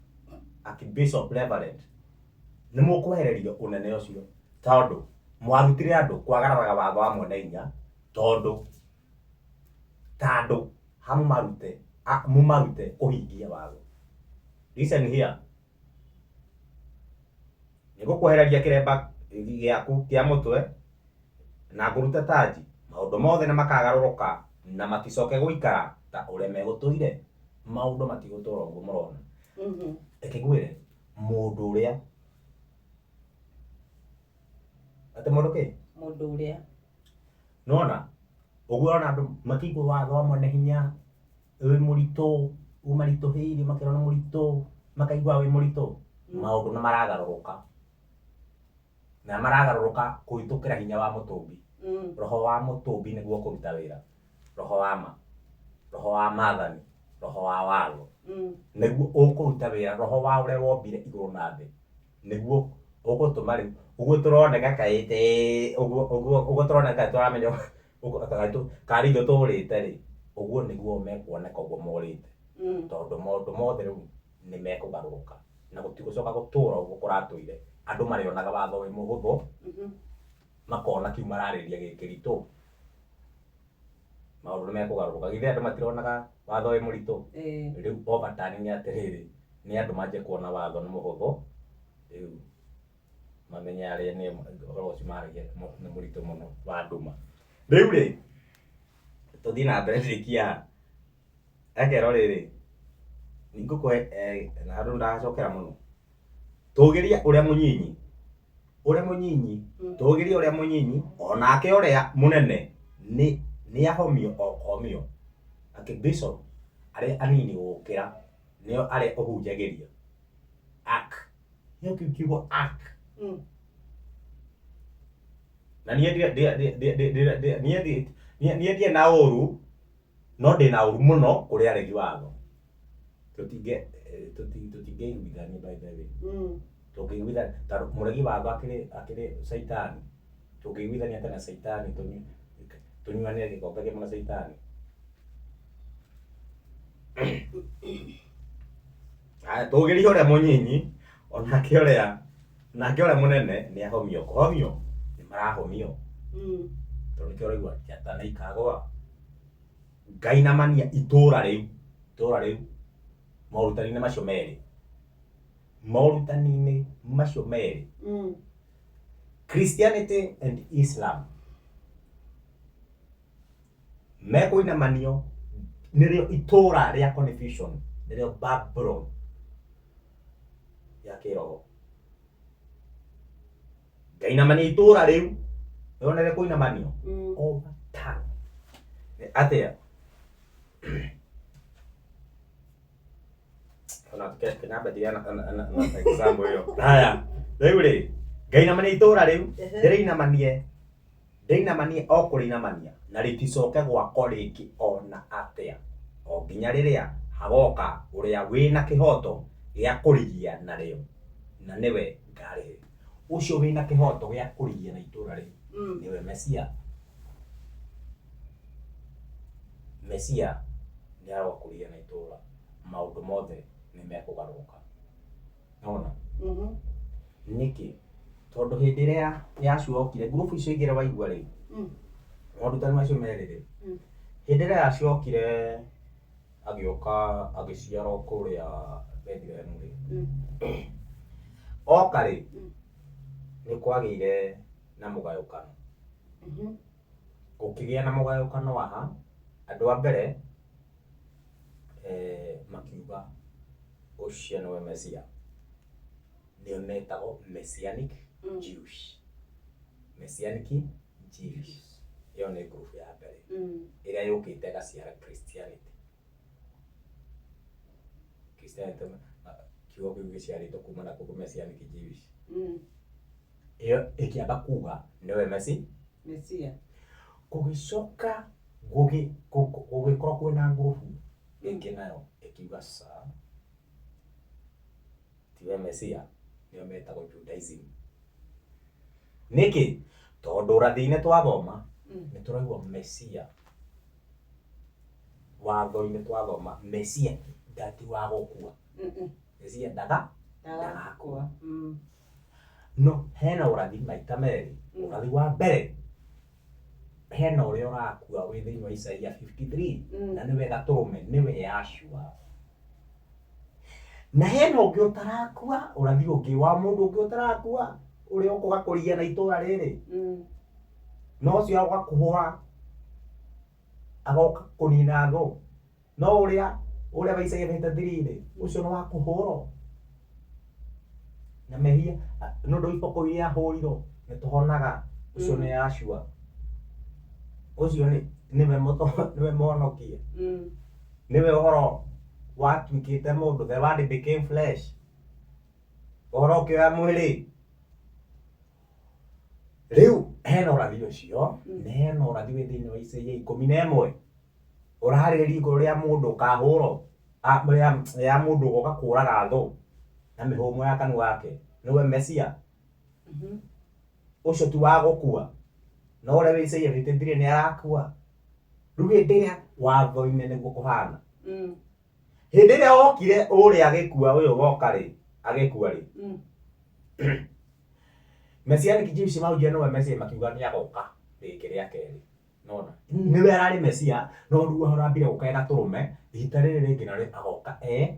archbishop reverend, nĩ mũkwehererio ũnene ũcio tondũ mwarutire andũ kwagararaga watho wa mwene hinya tondũ tandũ hamũmarute mũmarute kũhingia watho. Listen here. Nĩngũkwehereria kĩremba gĩaku kĩa mũtwe na ngũrute tanji. Maũndũ mothe nĩ makagarũrũka na maticoke gũikara ta ũrĩa megũtũire. Maũndũ matigũtũra ũguo mũrona. Reke ngwĩre mũndũ ũrĩa atĩ mũndũ kĩ? Mũndũ ũrĩa. Nĩwona ũguo ũrona andũ makĩigua watho wa mwene hinya wĩ mũritũ, ũmaritũhĩire makerwo nĩ mũritũ, makaigua wĩ mũritũ. Maũndũ nĩ maragarũrũka na maragarũrũka kũhĩtũkĩra hinya wa mũtũmbi. Roho wa mũtũmbi nĩguo ũkũruta wĩra, roho wa ma, roho wa maathani. Roho wa watho nĩguo ũkũruta wĩra, roho wa ũrĩa wombire igũrũ na thĩ nĩguo ũgũtũma rĩu ũguo tũroneka kaĩ ũguo ũguo ũguo tũroneka kaĩ tũramenya ũguo karĩ ithuĩ tũrĩte rĩ, ũguo nĩguo mekuoneka ũguo morĩte, tondũ maũndũ mothe rĩu nĩ mekũgarũrũka na gũtigũcoka gũtũra ũguo kũratũire. Andũ marĩonaga watho wĩ mũhũthũ, makona kĩu mararĩrĩria gĩ kĩritũ. Maũndũ nĩ mekũgarũrũka. Githĩ andũ matironaga watho wĩ mũritũ? Rĩu overturn nĩ atĩrĩrĩ, nĩ andũ manjie kuona watho nĩ mũhũthũ, rĩu mamenye arĩa nĩ ũhoro ũcio maragia nĩ mũritũ mũno wa nduma. Rĩu rĩ, tũthiĩ na mbere ndĩrĩkie haha. Akerwo rĩrĩ, nĩngũkũhe na handũ ndagacokera mũno. Tũgĩria ũrĩa mũnyinyi, ũrĩa mũnyinyi, tũgĩria ũrĩa mũnyinyi, onake ũrĩa mũnene nĩ nĩahomio o kũhomio. Atĩ bishop arĩa anini gũgũkĩra nĩo arĩa ũhunjagĩria. Ak. Nĩo kĩu kiugo ak. Na niĩ niĩ ndirĩ na ũru, no ndĩna ũru mũno kũrĩ aregi watho. Tũtingĩiguithania by the way. Tũngĩiguithania, tondũ mũregi watho akĩrĩ akĩrĩ caitani. Tũngĩiguithania atĩa na caitani tũnyuanĩre gĩkombe kĩmwe na caitani? Haya, tũgĩria ũrĩa mũnyinyi onake ũrĩa nake ũrĩa mũnene nĩ ahomio. Kũhomio nĩ marahomio, tondũ nĩkĩo ũraigua njata nĩ ikagũa. Ngainamania itũra rĩu, itũra rĩu morutani-inĩ macio merĩ, morutani-inĩ macio merĩ, Christianity and Islam, mekũinamanio nĩrĩo itũra rĩa confusion, nĩrĩo Babylon ya kĩroho. Ngainamania itũra rĩu, nĩwona rĩ kũinamanio overturn atĩa? Ona kĩnamba ndigana na example ĩyo. Haya, rĩu rĩ, ngainamania itũra rĩu, ndĩrĩinamanie, ndĩinamanie o kũrĩinamania, na rĩticoke gwakwo rĩngĩ o na atĩa, o nginya rĩrĩa hagoka ũrĩa wĩ na kĩhooto gĩa kũrigia narĩo, na nĩwe ngarĩhe. Ũcio wĩ na kĩhooto gĩa kũrigia na itũra rĩu nĩwe Mesia. Mesia nĩ aroka kũrigia na itũra, maũndũ mothe nĩ mekũgarũrũka. Nĩwona? Nĩkĩ? Tondũ hĩndĩ ĩrĩa Yahshua okire, ngurubu icio igĩrĩ waigua rĩ, morutani macio merĩ rĩ, hĩndĩ ĩrĩa Yahshua okire agĩũka agĩciarwo kũrĩa Bethlehem rĩ, oka rĩ, nĩ kwagĩire na mũgayũkano. Gũkĩgĩa na mũgayũkano haha, andũ a mbere makiuga ũcio nĩwe Mesia, nĩo metagwo Messianic Jews. Messianic Jews. Ĩyo nĩ ngurubu ya mbere ĩrĩa yũkĩte ĩgaciara Christianity. Christianity, kiugo kĩu gĩciarĩtwo kuma na kũu Messianic Jewish. Ĩyo ĩkĩamba kuga nĩwe Mesia. Gũgĩcoka gũgĩkorwo kwĩna ngurubu ĩngĩ nayo ĩkiuga ca, tiwe Mesia, nĩo metagwo Judaism. Nĩkĩ? Tondũ ũrathi-inĩ twathoma nĩ tũraigua Mesia, watho-inĩ twathoma Mesia ndati wa gũkua. Mesia ndagakua. No hena ũrathi maita merĩ. Ũrathi wa mbere hena ũrĩa ũrakua wĩ thĩinĩ wa Isaia 53, na nĩwe gatũrũme, nĩwe Yahshua. Na hena ũngĩ ũtarakua, ũrathi ũngĩ wa mũndũ ũngĩ ũtarakua, ũrĩa ũkũga kũria na itũra rĩrĩ, na ũcio agoka kũhũra, agoka kũnina thũ. No ũrĩa ũrĩa wa Isaia 53 rĩ, ũcio nĩ wa kũhũrwo na mehia, nĩ ũndũ wa iboko iria ahũrirwo nĩ tũhonaga. Ũcio nĩ Yahshua, ũcio nĩwe nĩwe mũhonokia, nĩwe ũhoro watuĩkĩte mũndũ, the word became flesh, ũhoro ũkĩoya mwĩrĩ. Rĩu hena ũrathi ũcio, na hena ũrathi wĩ thĩinĩ wa Isaia 11. Ũrarĩrĩria igũrũ rĩa mũndũ ũkahũrwo, ya mũndũ ũgoka kũraga thũ na mĩhũmũ ya kanua gake, nĩwe Mesia? Ũcio ti wa gũkua, no ũrĩa wĩ Isaia 53 nĩ arakua. Rĩu hĩndĩ ĩrĩa watho-inĩ nĩguo kũhana. Hĩndĩ ĩrĩa okire ũrĩa agĩkua ũyũ woka rĩ, agĩkua rĩ, Messianic Jews mahunjia nĩwe Mesia makiuga nĩ agoka rĩngĩ rĩa kerĩ. Nona nĩwe ararĩ Mesia, no rĩu arambire gũka e gatũrũme, rita rĩrĩ rĩngĩ narĩo agoka e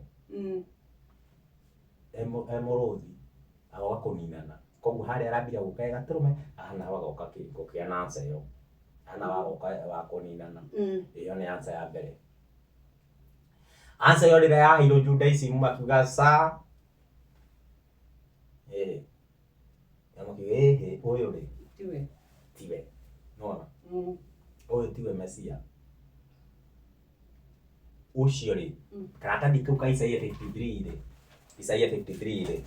e mũrũthi, agoka kũninana. Koguo harĩa arambire gũka e gatũrũme, haha naho agoka kĩriko kĩa na answer ĩyo. Haha naho agoka wa kũninana. Ĩyo nĩ answer ya mbere. Answer ĩyo rĩrĩa yaheirwo Judaism makiuga ca ĩĩ na makiuga ĩhĩ ũyũ rĩ Tiwe. Tiwe nona ũyũ tiwe Mesia ũcio rĩ. Karatathi kau ka Isaia 53 rĩ, Isaia 53 rĩ,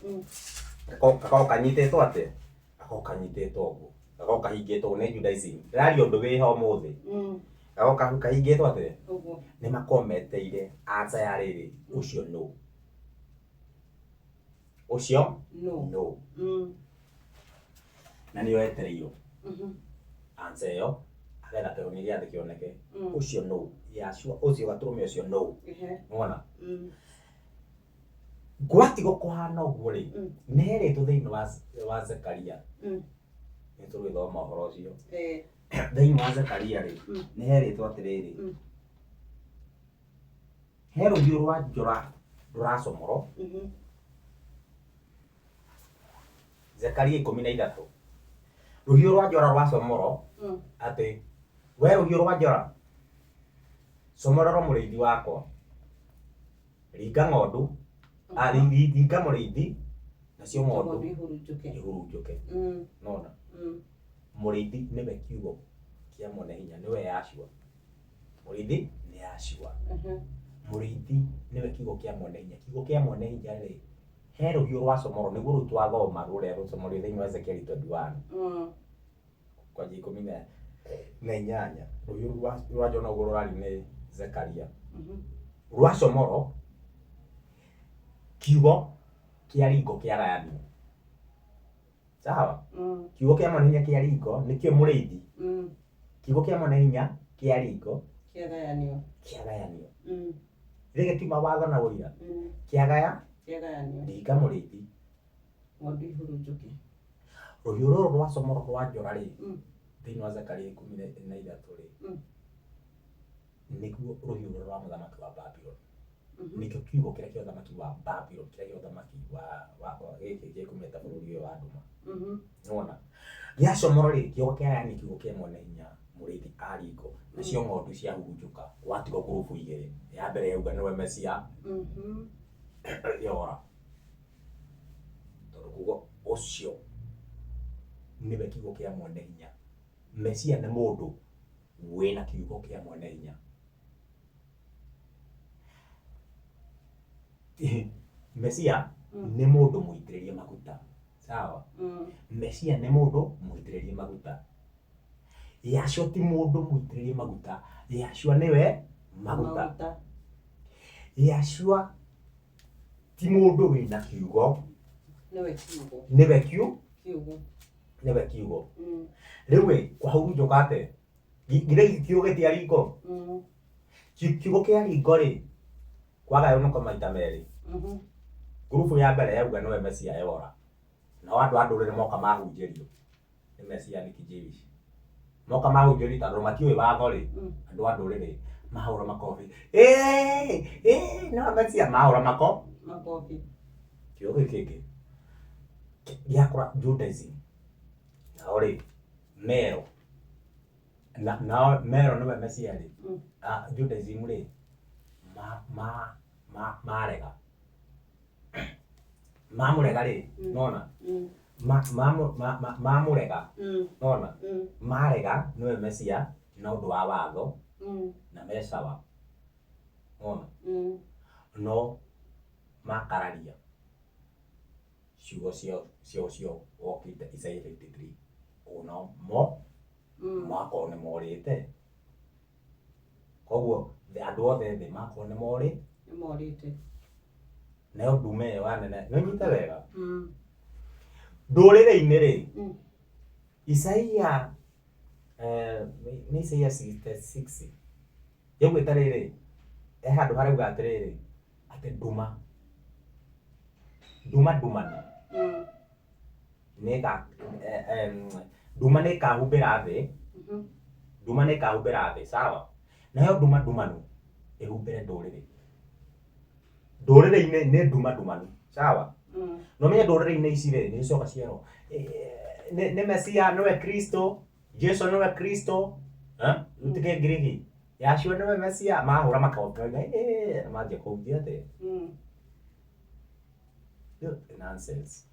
gakoragwo kanyitĩtwo atĩa? Gakoragwo kanyitĩtwo ũguo, gakoragwo kahingĩtwo ũguo nĩ Judaism. Ndĩraria ũndũ wĩho ũmũthĩ. Gakoragwo kahingĩtwo atĩa? Ũguo. Nĩ makoragwo metereire answer ya rĩrĩ, ũcio nũ? Ũcio No. nũ? Na nĩyo etereirwo answer ĩyo agetha kĩhonia gĩa thĩ kĩoneke. Ũcio nũ? Yahshua ũcio gatũrũme ũcio nũ? Nĩwona? Gwatigwo kũhana ũguo rĩ, nĩ herĩtwo thĩinĩ wa Zekaria. Nĩ tũgũthoma ũhoro ũcio. Thĩinĩ wa Zekaria rĩ, nĩ herĩtwo atĩrĩrĩ, he rũhiũ rwa njora rũracomorwo. Zekaria 13. Rũhiũ rwa njora rwacomorwo atĩ we rũhiũ rwa njora comorera mũrĩithi wakwa, ringa ng'ondu, ringa mũrĩithi nacio ng'ondu Ng'ondu ihurunjũke. Ihurunjũke. Nona mũrĩithi nĩwe kiugo kĩa mwene hinya, nĩwe Yahshua. Mũrĩithi nĩ Yahshua. Mũrĩithi nĩwe kiugo kĩa mwene hinya. Kiugo kĩa mwene hinya rĩ, he rũhiũ rwa comoro, nĩguo rũu twathoma rũrĩa rũcomorio thĩinĩ wa Ezekiel 21 kwanjia 18. Rũhiũ rũu rwa njora noguo rũrario nĩ Zekaria rwa comoro, kiugo kĩa ringo kĩagayanio, sawa? Kiugo kĩa mwene hinya kĩa ringo nĩkĩo mũrĩithi. Kiugo kĩa mwene hinya kĩa ringo Kĩagayanio. Kĩagayanio. Githĩ gĩtiuma watho na ũira? Kĩagaya Kĩagayanio. Ringa mũrĩithi. Ng'ondu ihurunjũke. Rũhiũ rũrũ rwa comoro rwa njora rĩ, thĩinĩ wa Zekaria 13 rĩ, nĩguo rũhiũ rũrũ rwa mũthamaki wa Babuloni. Nĩkĩo kiugo kĩrĩa kĩa ũthamaki wa Babuloni, kĩrĩa kĩa ũthamaki wa gĩkĩ gĩkumĩte bũrũri ũyũ wa nduma. Nĩwona gĩacomoro rĩ, kiugo kĩa nĩ kiugo kĩa mwene hinya, mũrĩithi aringo nacio ng'ondu ciahurunjũka, gwatigwo ngurubu igĩrĩ. Ya mbere yauga nĩwe Mesia, yora, tondũ kuga ũcio nĩwe kiugo kĩa mwene hinya. Mesia nĩ mũndũ wĩna kiugo kĩa mwene hinya. Mesia nĩ mũndũ mũitĩrĩrie maguta, sawa? Mesia nĩ mũndũ mũitĩrĩrie maguta. Yahshua ti mũndũ mũitĩrĩrie maguta. Yahshua nĩwe maguta. Maguta. Yahshua ti mũndũ wĩna kiugo. Nĩwe kiugo. Nĩwe kiu Kiugo. Nĩwe kiugo. Rĩu ĩ kwahurunjũka atĩa? Githĩ kiugo gĩtia ringo? Kiugo kĩa ringo rĩ, kwagayũnũka maita merĩ. Ngurubu ya mbere yauga nĩwe Mesia, yora. Nao andũ a ndũrĩrĩ moka mahunjĩrio nĩ Messianic Jewish, moka mahunjĩrio tondũ matiũĩ watho rĩ, andũ a ndũrĩrĩ mahũra makobi, ĩĩ ĩĩ, nĩwe Mesia, mahũra mako Makobi. Kiugo gĩkĩ kĩngĩ gĩakora Judaism nao rĩ, mero na nao mero nĩwe Mesia rĩ, Judaism rĩ, ma ma ma marega mamũrega rĩ, nona mamũrega, nona marega nĩwe Mesia na ũndũ wa watho na me sawa, nona no makararia ciugo cia ũcio wokĩte Isaiah 53 ũguo no mo makorwo nĩ morĩte. Koguo Andũ othe thĩ makorwo nĩ morĩ. Nĩ morĩte. Nayo nduma ĩyo yanene nĩ ũnyite wega. Ndũrĩrĩ-inĩ rĩ, Isaia nĩ Isaia 66 yaugĩte rĩrĩ, he handũ harauga atĩrĩrĩ, atĩ nduma nduma ndumanu nĩ nduma nĩ ĩkahumbĩra thĩ, nduma nĩ ĩkahumbĩra thĩ, sawa? Nayo nduma ndumanu ĩhumbĩre ndũrĩrĩ. Ndũrĩrĩ-inĩ nĩ nduma ndumanu, sawa? No menye ndũrĩrĩ-inĩ ici rĩ, nĩ icoka cierwo nĩ Mesia, nĩwe Kristo, Jesu nĩwe Kristo, eh? Rĩu ti Kĩngiriki, Yahshua nĩwe Mesia, mahũra makobi, manjia kũhunjia atĩ nonsense.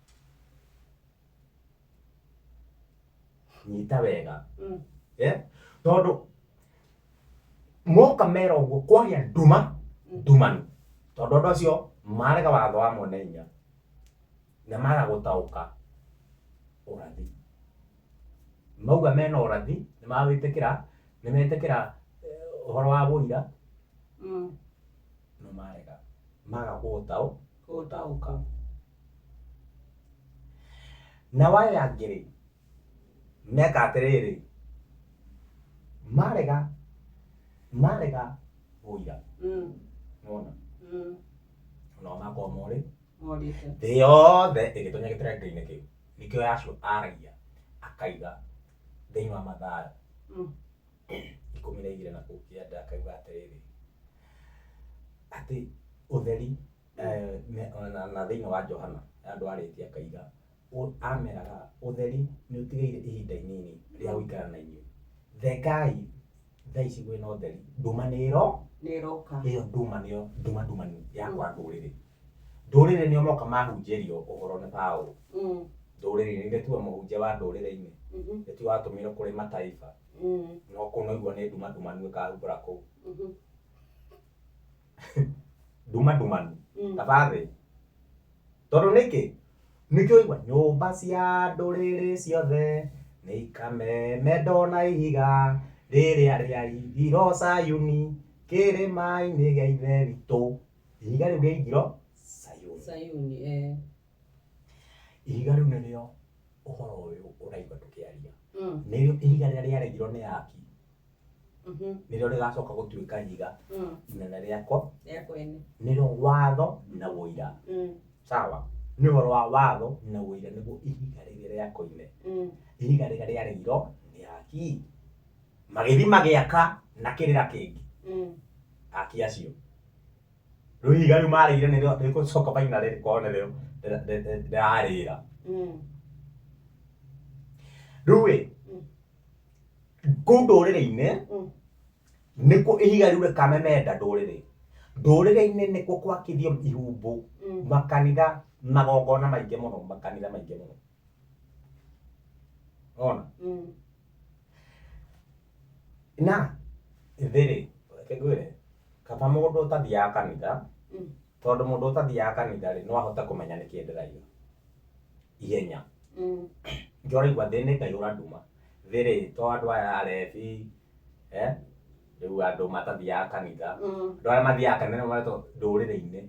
Nyita wega. Eh? Tondũ moka mera ũguo kwagĩa nduma ndumanu, tondũ andũ acio marega watho wa mwene hinya na maga gũtaũka ũrathi. Mauga mena ũrathi, nĩ mawĩtĩkĩra, nĩ metĩkĩra ũhoro wa ũira, no marega, maga gũtaũ Gũtaũka. Nao aya angĩ rĩ, meka atĩrĩrĩ, marega marega ũira. Nĩwona? Onao makorwo morĩ. Morĩte. Thĩ yothe ĩgĩtonya gĩterengeinĩ kĩu. Nĩkĩo Yahshua aragia akaiga thĩinĩ wa Mathayo 12 na kũu kĩanda, akauga atĩrĩrĩ, atĩ ũtheri na thĩinĩ wa Johana andũ arĩtie akaiga ameraga ũtheri nĩ ũtigaire ihinda inini rĩa gũikara na inyuĩ, thengai thaa ici kwĩna ũtheri, nduma nĩ ĩro Nĩ ĩroka. Ĩyo nduma nĩyo nduma ndumanu ya kwa ndũrĩrĩ. Ndũrĩrĩ nĩo moka mahunjĩrio ũhoro nĩ Paũlũ. Ndũrĩrĩ-inĩ nĩ tiwe mũhunjia wa ndũrĩrĩ-inĩ, nĩ tiwe watũmirwo kũrĩ mataifa, no kũu naigua nĩ nduma ndumanu ĩkahumbũra kũu. Nduma ndumanu kaba thĩ, tondũ nĩkĩ? Nĩkĩo waigua nyũmba cia ndũrĩrĩ ciothe nĩ ikamemendwo na ihiga rĩrĩa rĩaigirwo Sayuni kĩrĩma-inĩ gĩa Ithe witũ. Ihiga rĩu rĩaigirwo Sayuni. Sayuni, eh. Ihiga rĩu nĩrĩo ũhoro ũyũ ũraigua tũkĩaria. Nĩrĩo ihiga rĩrĩa rĩaregirwo nĩ aki, nĩrĩo rĩgacoka gũtuĩka ihiga inene rĩakwa. Rĩa kwene. Nĩrĩo watho na ũira. Sawa? Nĩ ũhoro wa watho na ũira nĩguo ihiga rĩrĩa rĩa koine. Ihiga rĩrĩa rĩaregirwo nĩ aki, magĩthiĩ magĩaka na kĩrĩra kĩngĩ. Aki acio rĩu ihiga rĩu mareire nĩrĩo rĩgũcoka finally rĩkorwo nĩrĩo rĩrarĩra. Rĩu ĩ, kũu ndũrĩrĩ-inĩ nĩkuo ihiga rĩu rĩkamemenda ndũrĩrĩ. Ndũrĩrĩ-inĩ nĩkuo kwakithio ihumbu, makanitha, magongona maingĩ mũno, makanitha maingĩ mũno. Ona na thĩ rĩ, reke ngwĩre, kaba mũndũ ũtathiaga kanitha, tondũ mũndũ ũtathiaga kanitha rĩ, no ahote kũmenya nĩkĩ ndĩraiga ihenya. Nĩkĩo ũraigua thĩ nĩ ĩkaihũra nduma. Thĩ rĩ, to andũ aya arebi, eh, rĩu andũ matathiaga kanitha, andũ arĩa mathiaga kanitha nĩo maretwo ndũrĩrĩ-inĩ,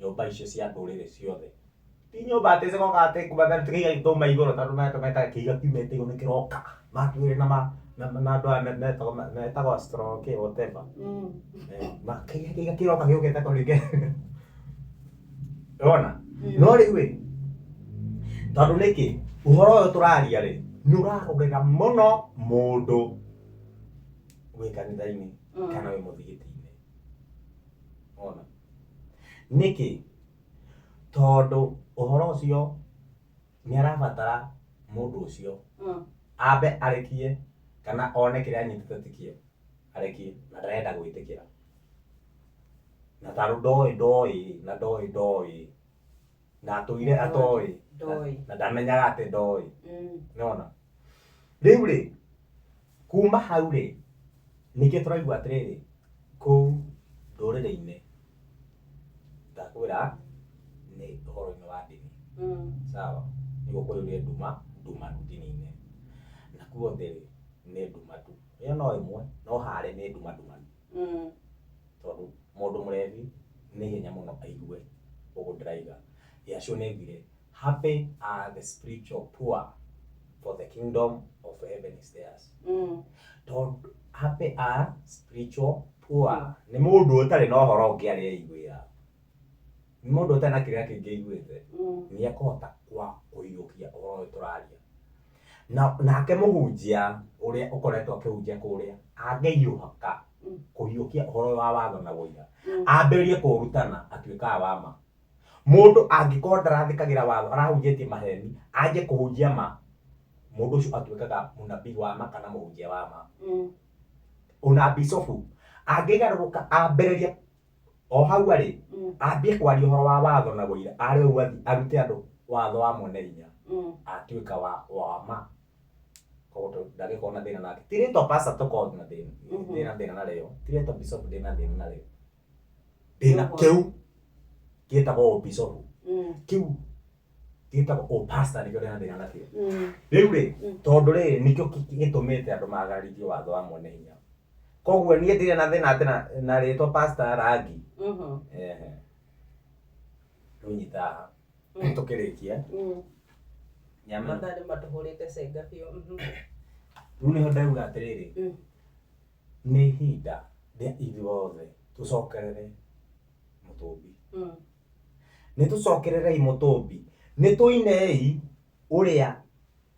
nyũmba icio cia ndũrĩrĩ ciothe. Ti nyũmba atĩ cigoka atĩ kuma ti kĩhiga gĩkauma igũrũ, tondũ metaga kĩhiga kiumĩte igũrũ nĩ kĩroka. Matuĩre na na andũ aya metagwo metagwo astro kĩ whatever. Kĩhiga kĩroka gĩũkĩte kũringa. Ũrona? No rĩu ĩ, tondũ nĩkĩ? Ũhoro ũyũ tũraria rĩ, nĩ ũrarorera mũno mũndũ wĩ kanitha-inĩ kana wĩ mũthigiti-inĩ. Wona? Nĩkĩ? Tondũ ũhoro ũcio nĩ arabatara mũndũ ũcio ambe arekie kana one kĩrĩa anyitĩte tikĩo, arekie na ndarenda gwĩtĩkĩra. Na tondũ ndoĩ ndoĩ na ndoĩ ndoĩ na atũire atoĩ Ndoĩ. na ndamenyaga atĩ ndoĩ. Nĩwona? Rĩu rĩ, kuma hau rĩ, nĩkĩo tũraigua atĩrĩrĩ, kũu ndũrĩrĩ-inĩ ndakwĩra nĩ ũhoro-inĩ wa ndini. Sawa? Nĩguo kũiyũire nduma ndumanu ndini-inĩ. Nakuo thĩ rĩ, nĩ nduma tu. Ĩyo no ĩmwe, no harĩa nĩ nduma ndumanu. Nĩ ihenya mũno aigue ũguo ndĩraiga. Yahshua nĩ augire, Happy are the spiritual poor, for the kingdom of heaven is theirs. Tondũ happy are spiritual poor nĩ mũndũ ũtarĩ na ũhoro ũngĩ arĩa aiguĩra. Nĩ mũndũ ũtarĩ na kĩrĩa kĩngĩ aiguĩte. Nĩ ekũhota kwa kũiyũkia ũhoro ũyũ tũraria. Na nake mũhunjia ũrĩa ũkoretwo akĩhunjia kũrĩa angĩhiũhaka kũhiũkia ũhoro ũyũ wa watho na ũira, ambĩrĩrie kũũrutana, atuĩkaga wa ma. Mũndũ angĩkorwo ndarathĩkagĩra watho, arahunjĩtie maheni, anjie kũhunjia ma, mũndũ ũcio atuĩkaga mũnabii wa ma kana mũhunjia wa ma. Ona bicobu angĩgarũrũka ambĩrĩrie o hau arĩ, ambie kwaria ũhoro wa watho na ũira, arĩ ũguo athiĩ arute andũ watho wa mwene hinya, atuĩka wa ma. Koguo ndangĩkorwo na thĩna nake. Ti rĩtwa pastor tũkoragwo na thĩna, ndĩna thĩna narĩo, ti rĩtwa bishop ndĩna thĩna narĩo. Ndĩna kĩu gĩtagwo ũbicobu, kĩu gĩtagwo ũpasta nĩkĩo ndĩna thĩna nakĩo. Rĩu rĩ, tondũ rĩrĩ nĩkĩo gĩtũmĩte andũ magararithio watho wa mwene hinya. Koguo niĩ ndirĩ na thĩna atĩ na rĩtwa pastor rangi. Ehe. Rĩu nyita haha tũkĩrĩkia. Nyama. Mathaa nĩ matũhũrĩte cenga biũ. Rĩu nĩho ndauga atĩrĩrĩ, nĩ ihinda rĩa ithuothe tũcokerere Mũtũmbi. Nĩ tũcokererei Mũtũmbi. Nĩ tũinei ũrĩa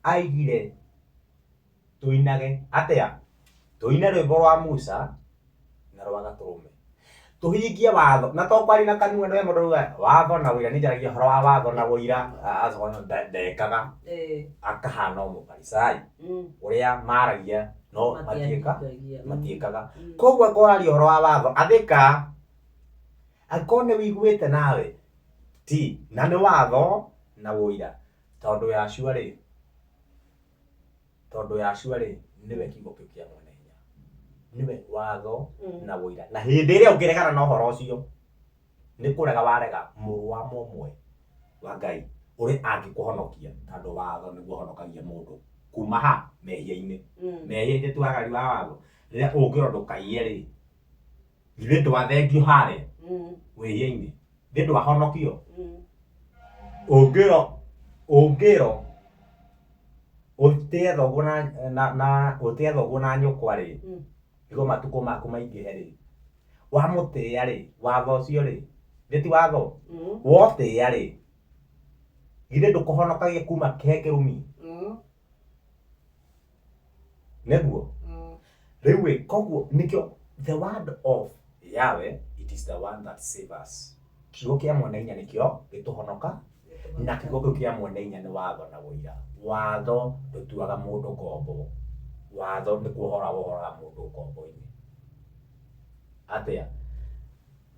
aigire tũinage. Atĩa? Tũine rwĩmbo rwa Musa na rwa Gatũrũme. Tũhingie watho. Na to kwaria na kanua nĩ mũndũ auga watho na ũira. Niĩ njaragia ũhoro wa watho na ũira. Acoka ndekaga. Akahana o Mũfarisai ũrĩa maragia no matiĩka matiĩkaga. Koguo angĩkorwo ũraria ũhoro wa watho, athĩka. Angĩkorwo nĩ ũiguĩte nawe, ti na nĩ watho na ũira. Tondũ Yahshua rĩ, tondũ Yahshua rĩ, nĩwe kiugo kĩu kĩa mwene hinya. Nĩwe watho na ũira. Na hĩndĩ ĩrĩa ũngĩregana na ũhoro ũcio, nĩ kũrega warega mũrũ wa mũmwe wa Ngai ũrĩa angĩkũhonokia, tondũ watho nĩguo ũhonokagia mũndũ kuma ha? Mehia-inĩ. Mehia-inĩ ti wagari wa watho. Rĩrĩa ũngĩrwo ndũkaiye rĩ, githĩ ndwathengio harĩa wĩhia-inĩ? Githĩ ndwahonokio? Ũngĩrwo ũngĩrwo ũtĩe thoguo na ũtĩe thoguo na nyũkwa rĩ, nĩguo matukũ maku maingĩhe rĩ, wamũtĩĩa rĩ, watho ũcio rĩ, githĩ ti watho? Wotĩĩa rĩ, githĩ ndũkũhonokagia kuma he kĩrumi? Nĩguo? Rĩu ĩ, koguo nĩkĩo the word of Yahweh, it is the one that save us. Kiugo kĩa mwene hinya nĩkĩo gĩtũhonoka, na kiugo kĩu kĩa mwene hinya nĩ watho na ũira. Watho ndũtuaga mũndũ ngombo, watho nĩ kuohora wohoraga mũndũ ũkombo-inĩ. Atĩa?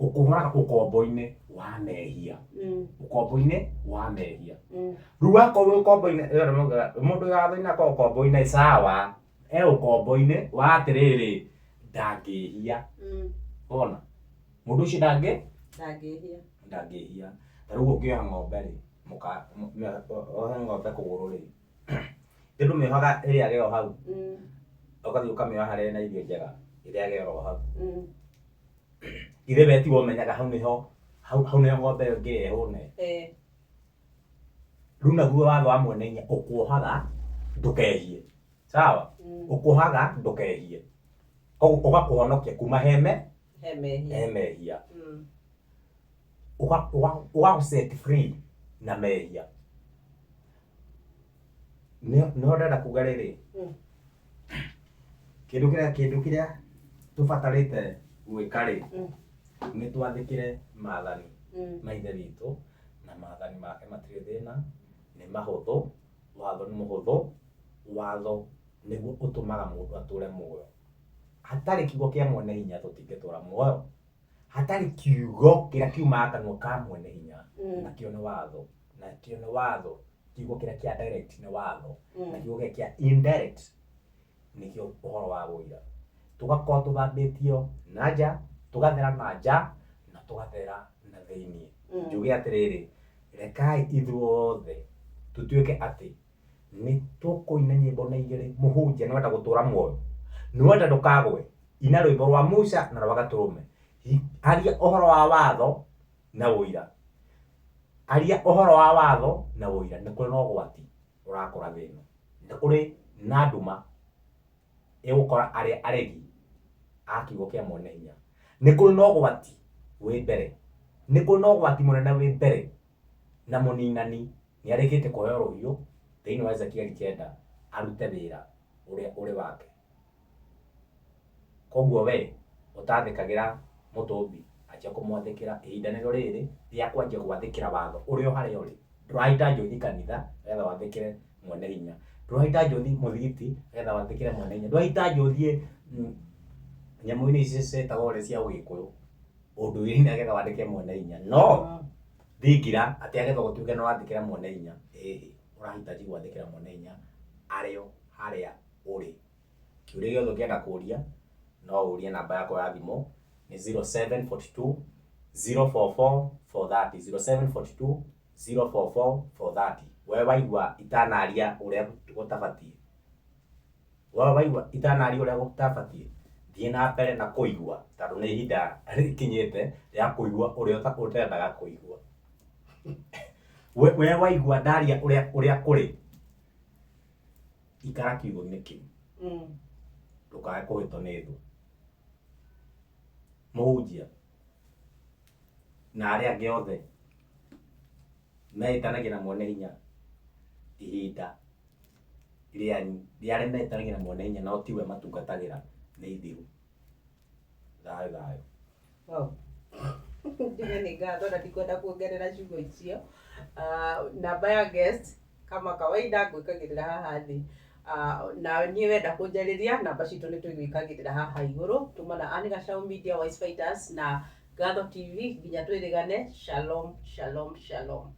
Ũkuohoraga ũkombo-inĩ wa mehia. Ũkombo-inĩ wa mehia. Rĩu wakorwo wĩ ũkombo-inĩ, mũndũ wĩ watho-inĩ akorwo ũkombo-inĩ sawa, e ũkombo-inĩ wa atĩrĩrĩ, ndangĩhia. Wona? Mũndũ ũcio ndangĩ? Ndangĩhia. Ndangĩhia. Ta rĩu ũngĩoha ng'ombe rĩ, wohe ng'ombe kũgũrũ rĩ, githĩ ndũmĩohaga ĩrĩage o hau? Ũgathiĩ ũkamĩoha harĩa ĩna irio njega, ĩrĩage oro hau. Githĩ we tiwe ũmenyaga hau nĩho hau nĩho ng'ombe ĩyo ĩngĩrĩa ĩhũne? Rĩu naguo watho wa mwene hinya ũkuohaga ndũkehie. Sawa? Ũkuohaga ndũkehie. Koguo ũgakũhonokia kuma he me He mehia. He mehia. Ũgagũ set free na mehia. Nĩho ndĩrenda kuga rĩrĩ, kĩndũ kĩrĩa tũbatarĩte gwĩka rĩ, nĩ twathĩkĩre maathani ma Ithe witũ, na maathani make matirĩ thĩna, nĩ mahũthũ, watho nĩ mũhũthũ, watho nĩguo ũtũmaga mũndũ atũre muoyo. Hatarĩ kiugo kĩa mwene hinya tũtingĩtũra muoyo. Hatarĩ kiugo kĩrĩa kiumaga kanua ka mwene hinya, nakĩo nĩ watho, nakĩo nĩ watho, kiugo kĩrĩa kĩa direct nĩ watho, na kiugo kĩrĩa kĩa indirect nĩkĩo ũhoro wa ũira. Tũgakorwo tũthambĩtio na nja, tũgathera na nja, na tũgathera na thĩiniĩ. Njuge atĩrĩrĩ, rekai ithuothe tũtuĩke atĩ nĩ tũkũina nyĩmbo na igĩrĩ. Mũhunjia, nĩ wenda gũtũra muoyo, nĩ wenda ndũkagwe, ina rwĩmbo rwa Musa na rwa Gatũrũme. Aria ũhoro wa watho. Na ũira. Aria ũhoro wa watho na ũira. Nĩ kũrĩ na ũgwati ũrakora thĩ ĩno. Nĩ kũrĩ na nduma ĩgũkora arĩa aregi a kiugo kĩa Mwene Hinya. Nĩ kũrĩ na ũgwati wĩ mbere. Nĩ kũrĩ na ũgwati mũnene wĩ mbere na mũninani nĩ arĩkĩtie kũheo rũhiũ thĩinĩ wa Ezekieli kenda arute wĩra ũrĩa ũrĩ wake. Koguo we ũtathĩkagĩra mũtũmbi anjia kũmwathĩkĩra ihinda nĩrĩo rĩrĩ rĩa kwanjia gwathĩkĩra watho ũrĩ o harĩa ũrĩ. Ndũrahitaji ũthiĩ kanitha nĩgetha wathĩkĩre mwene hinya. Ndũrahitaji ũthiĩ mũthigiti nĩgetha wathĩkĩre mwene hinya. Ndũrahitaji ũthiĩ nyamũ-inĩ ici ciĩtagwo ũrĩa cia ũgĩkũyũ ũndũire-inĩ nĩgetha wathĩkĩre mwene hinya. No thingira atĩ nĩgetha ũtuĩke nĩ wathĩkĩra mwene hinya, ĩhĩ ũrahitaji gwathĩkĩra mwene hinya arĩ o harĩa ũrĩ. Kĩũria gĩothe ũngĩenda kũria no ũrie namba yakwa ya thimũ nĩ 0742 044 430, 0742 044 430. We waigua itanaria ũrĩa gũtabatiĩ, we waigua itanaria ũrĩa gũtabatiĩ, thiĩ na mbere na kũigua tondũ nĩ ihinda rĩkinyĩte rĩa kũigua ũrĩa ũtendaga kũigua. We waigua ndaria ũrĩa kũrĩ, ikara kiugo-inĩ kĩu ndũkae kũhĩtwo nĩ thũ. Mũhunjia na arĩa angĩ othe mehĩtanagia na mwene hinya ihinda rĩanyu rĩa arĩa mehĩtanagia na mwene hinya no tiwe matungatagĩra nĩ ithiru. Thayũ thayũ. Wow. Njuge nĩ ngatho na ndikwenda kuongerera ciugo icio. Namba ya guest kama kawaida ngwĩkagĩrĩra haha thĩ. Na niĩ wenda kũnjarĩria namba citũ nĩ tũgwĩkagĩrĩra haha igũrũ. Tuma na Anne Gachau Media, Wise Fighters na Ngatho TV nginya twĩrĩgane. Shalom, shalom, shalom.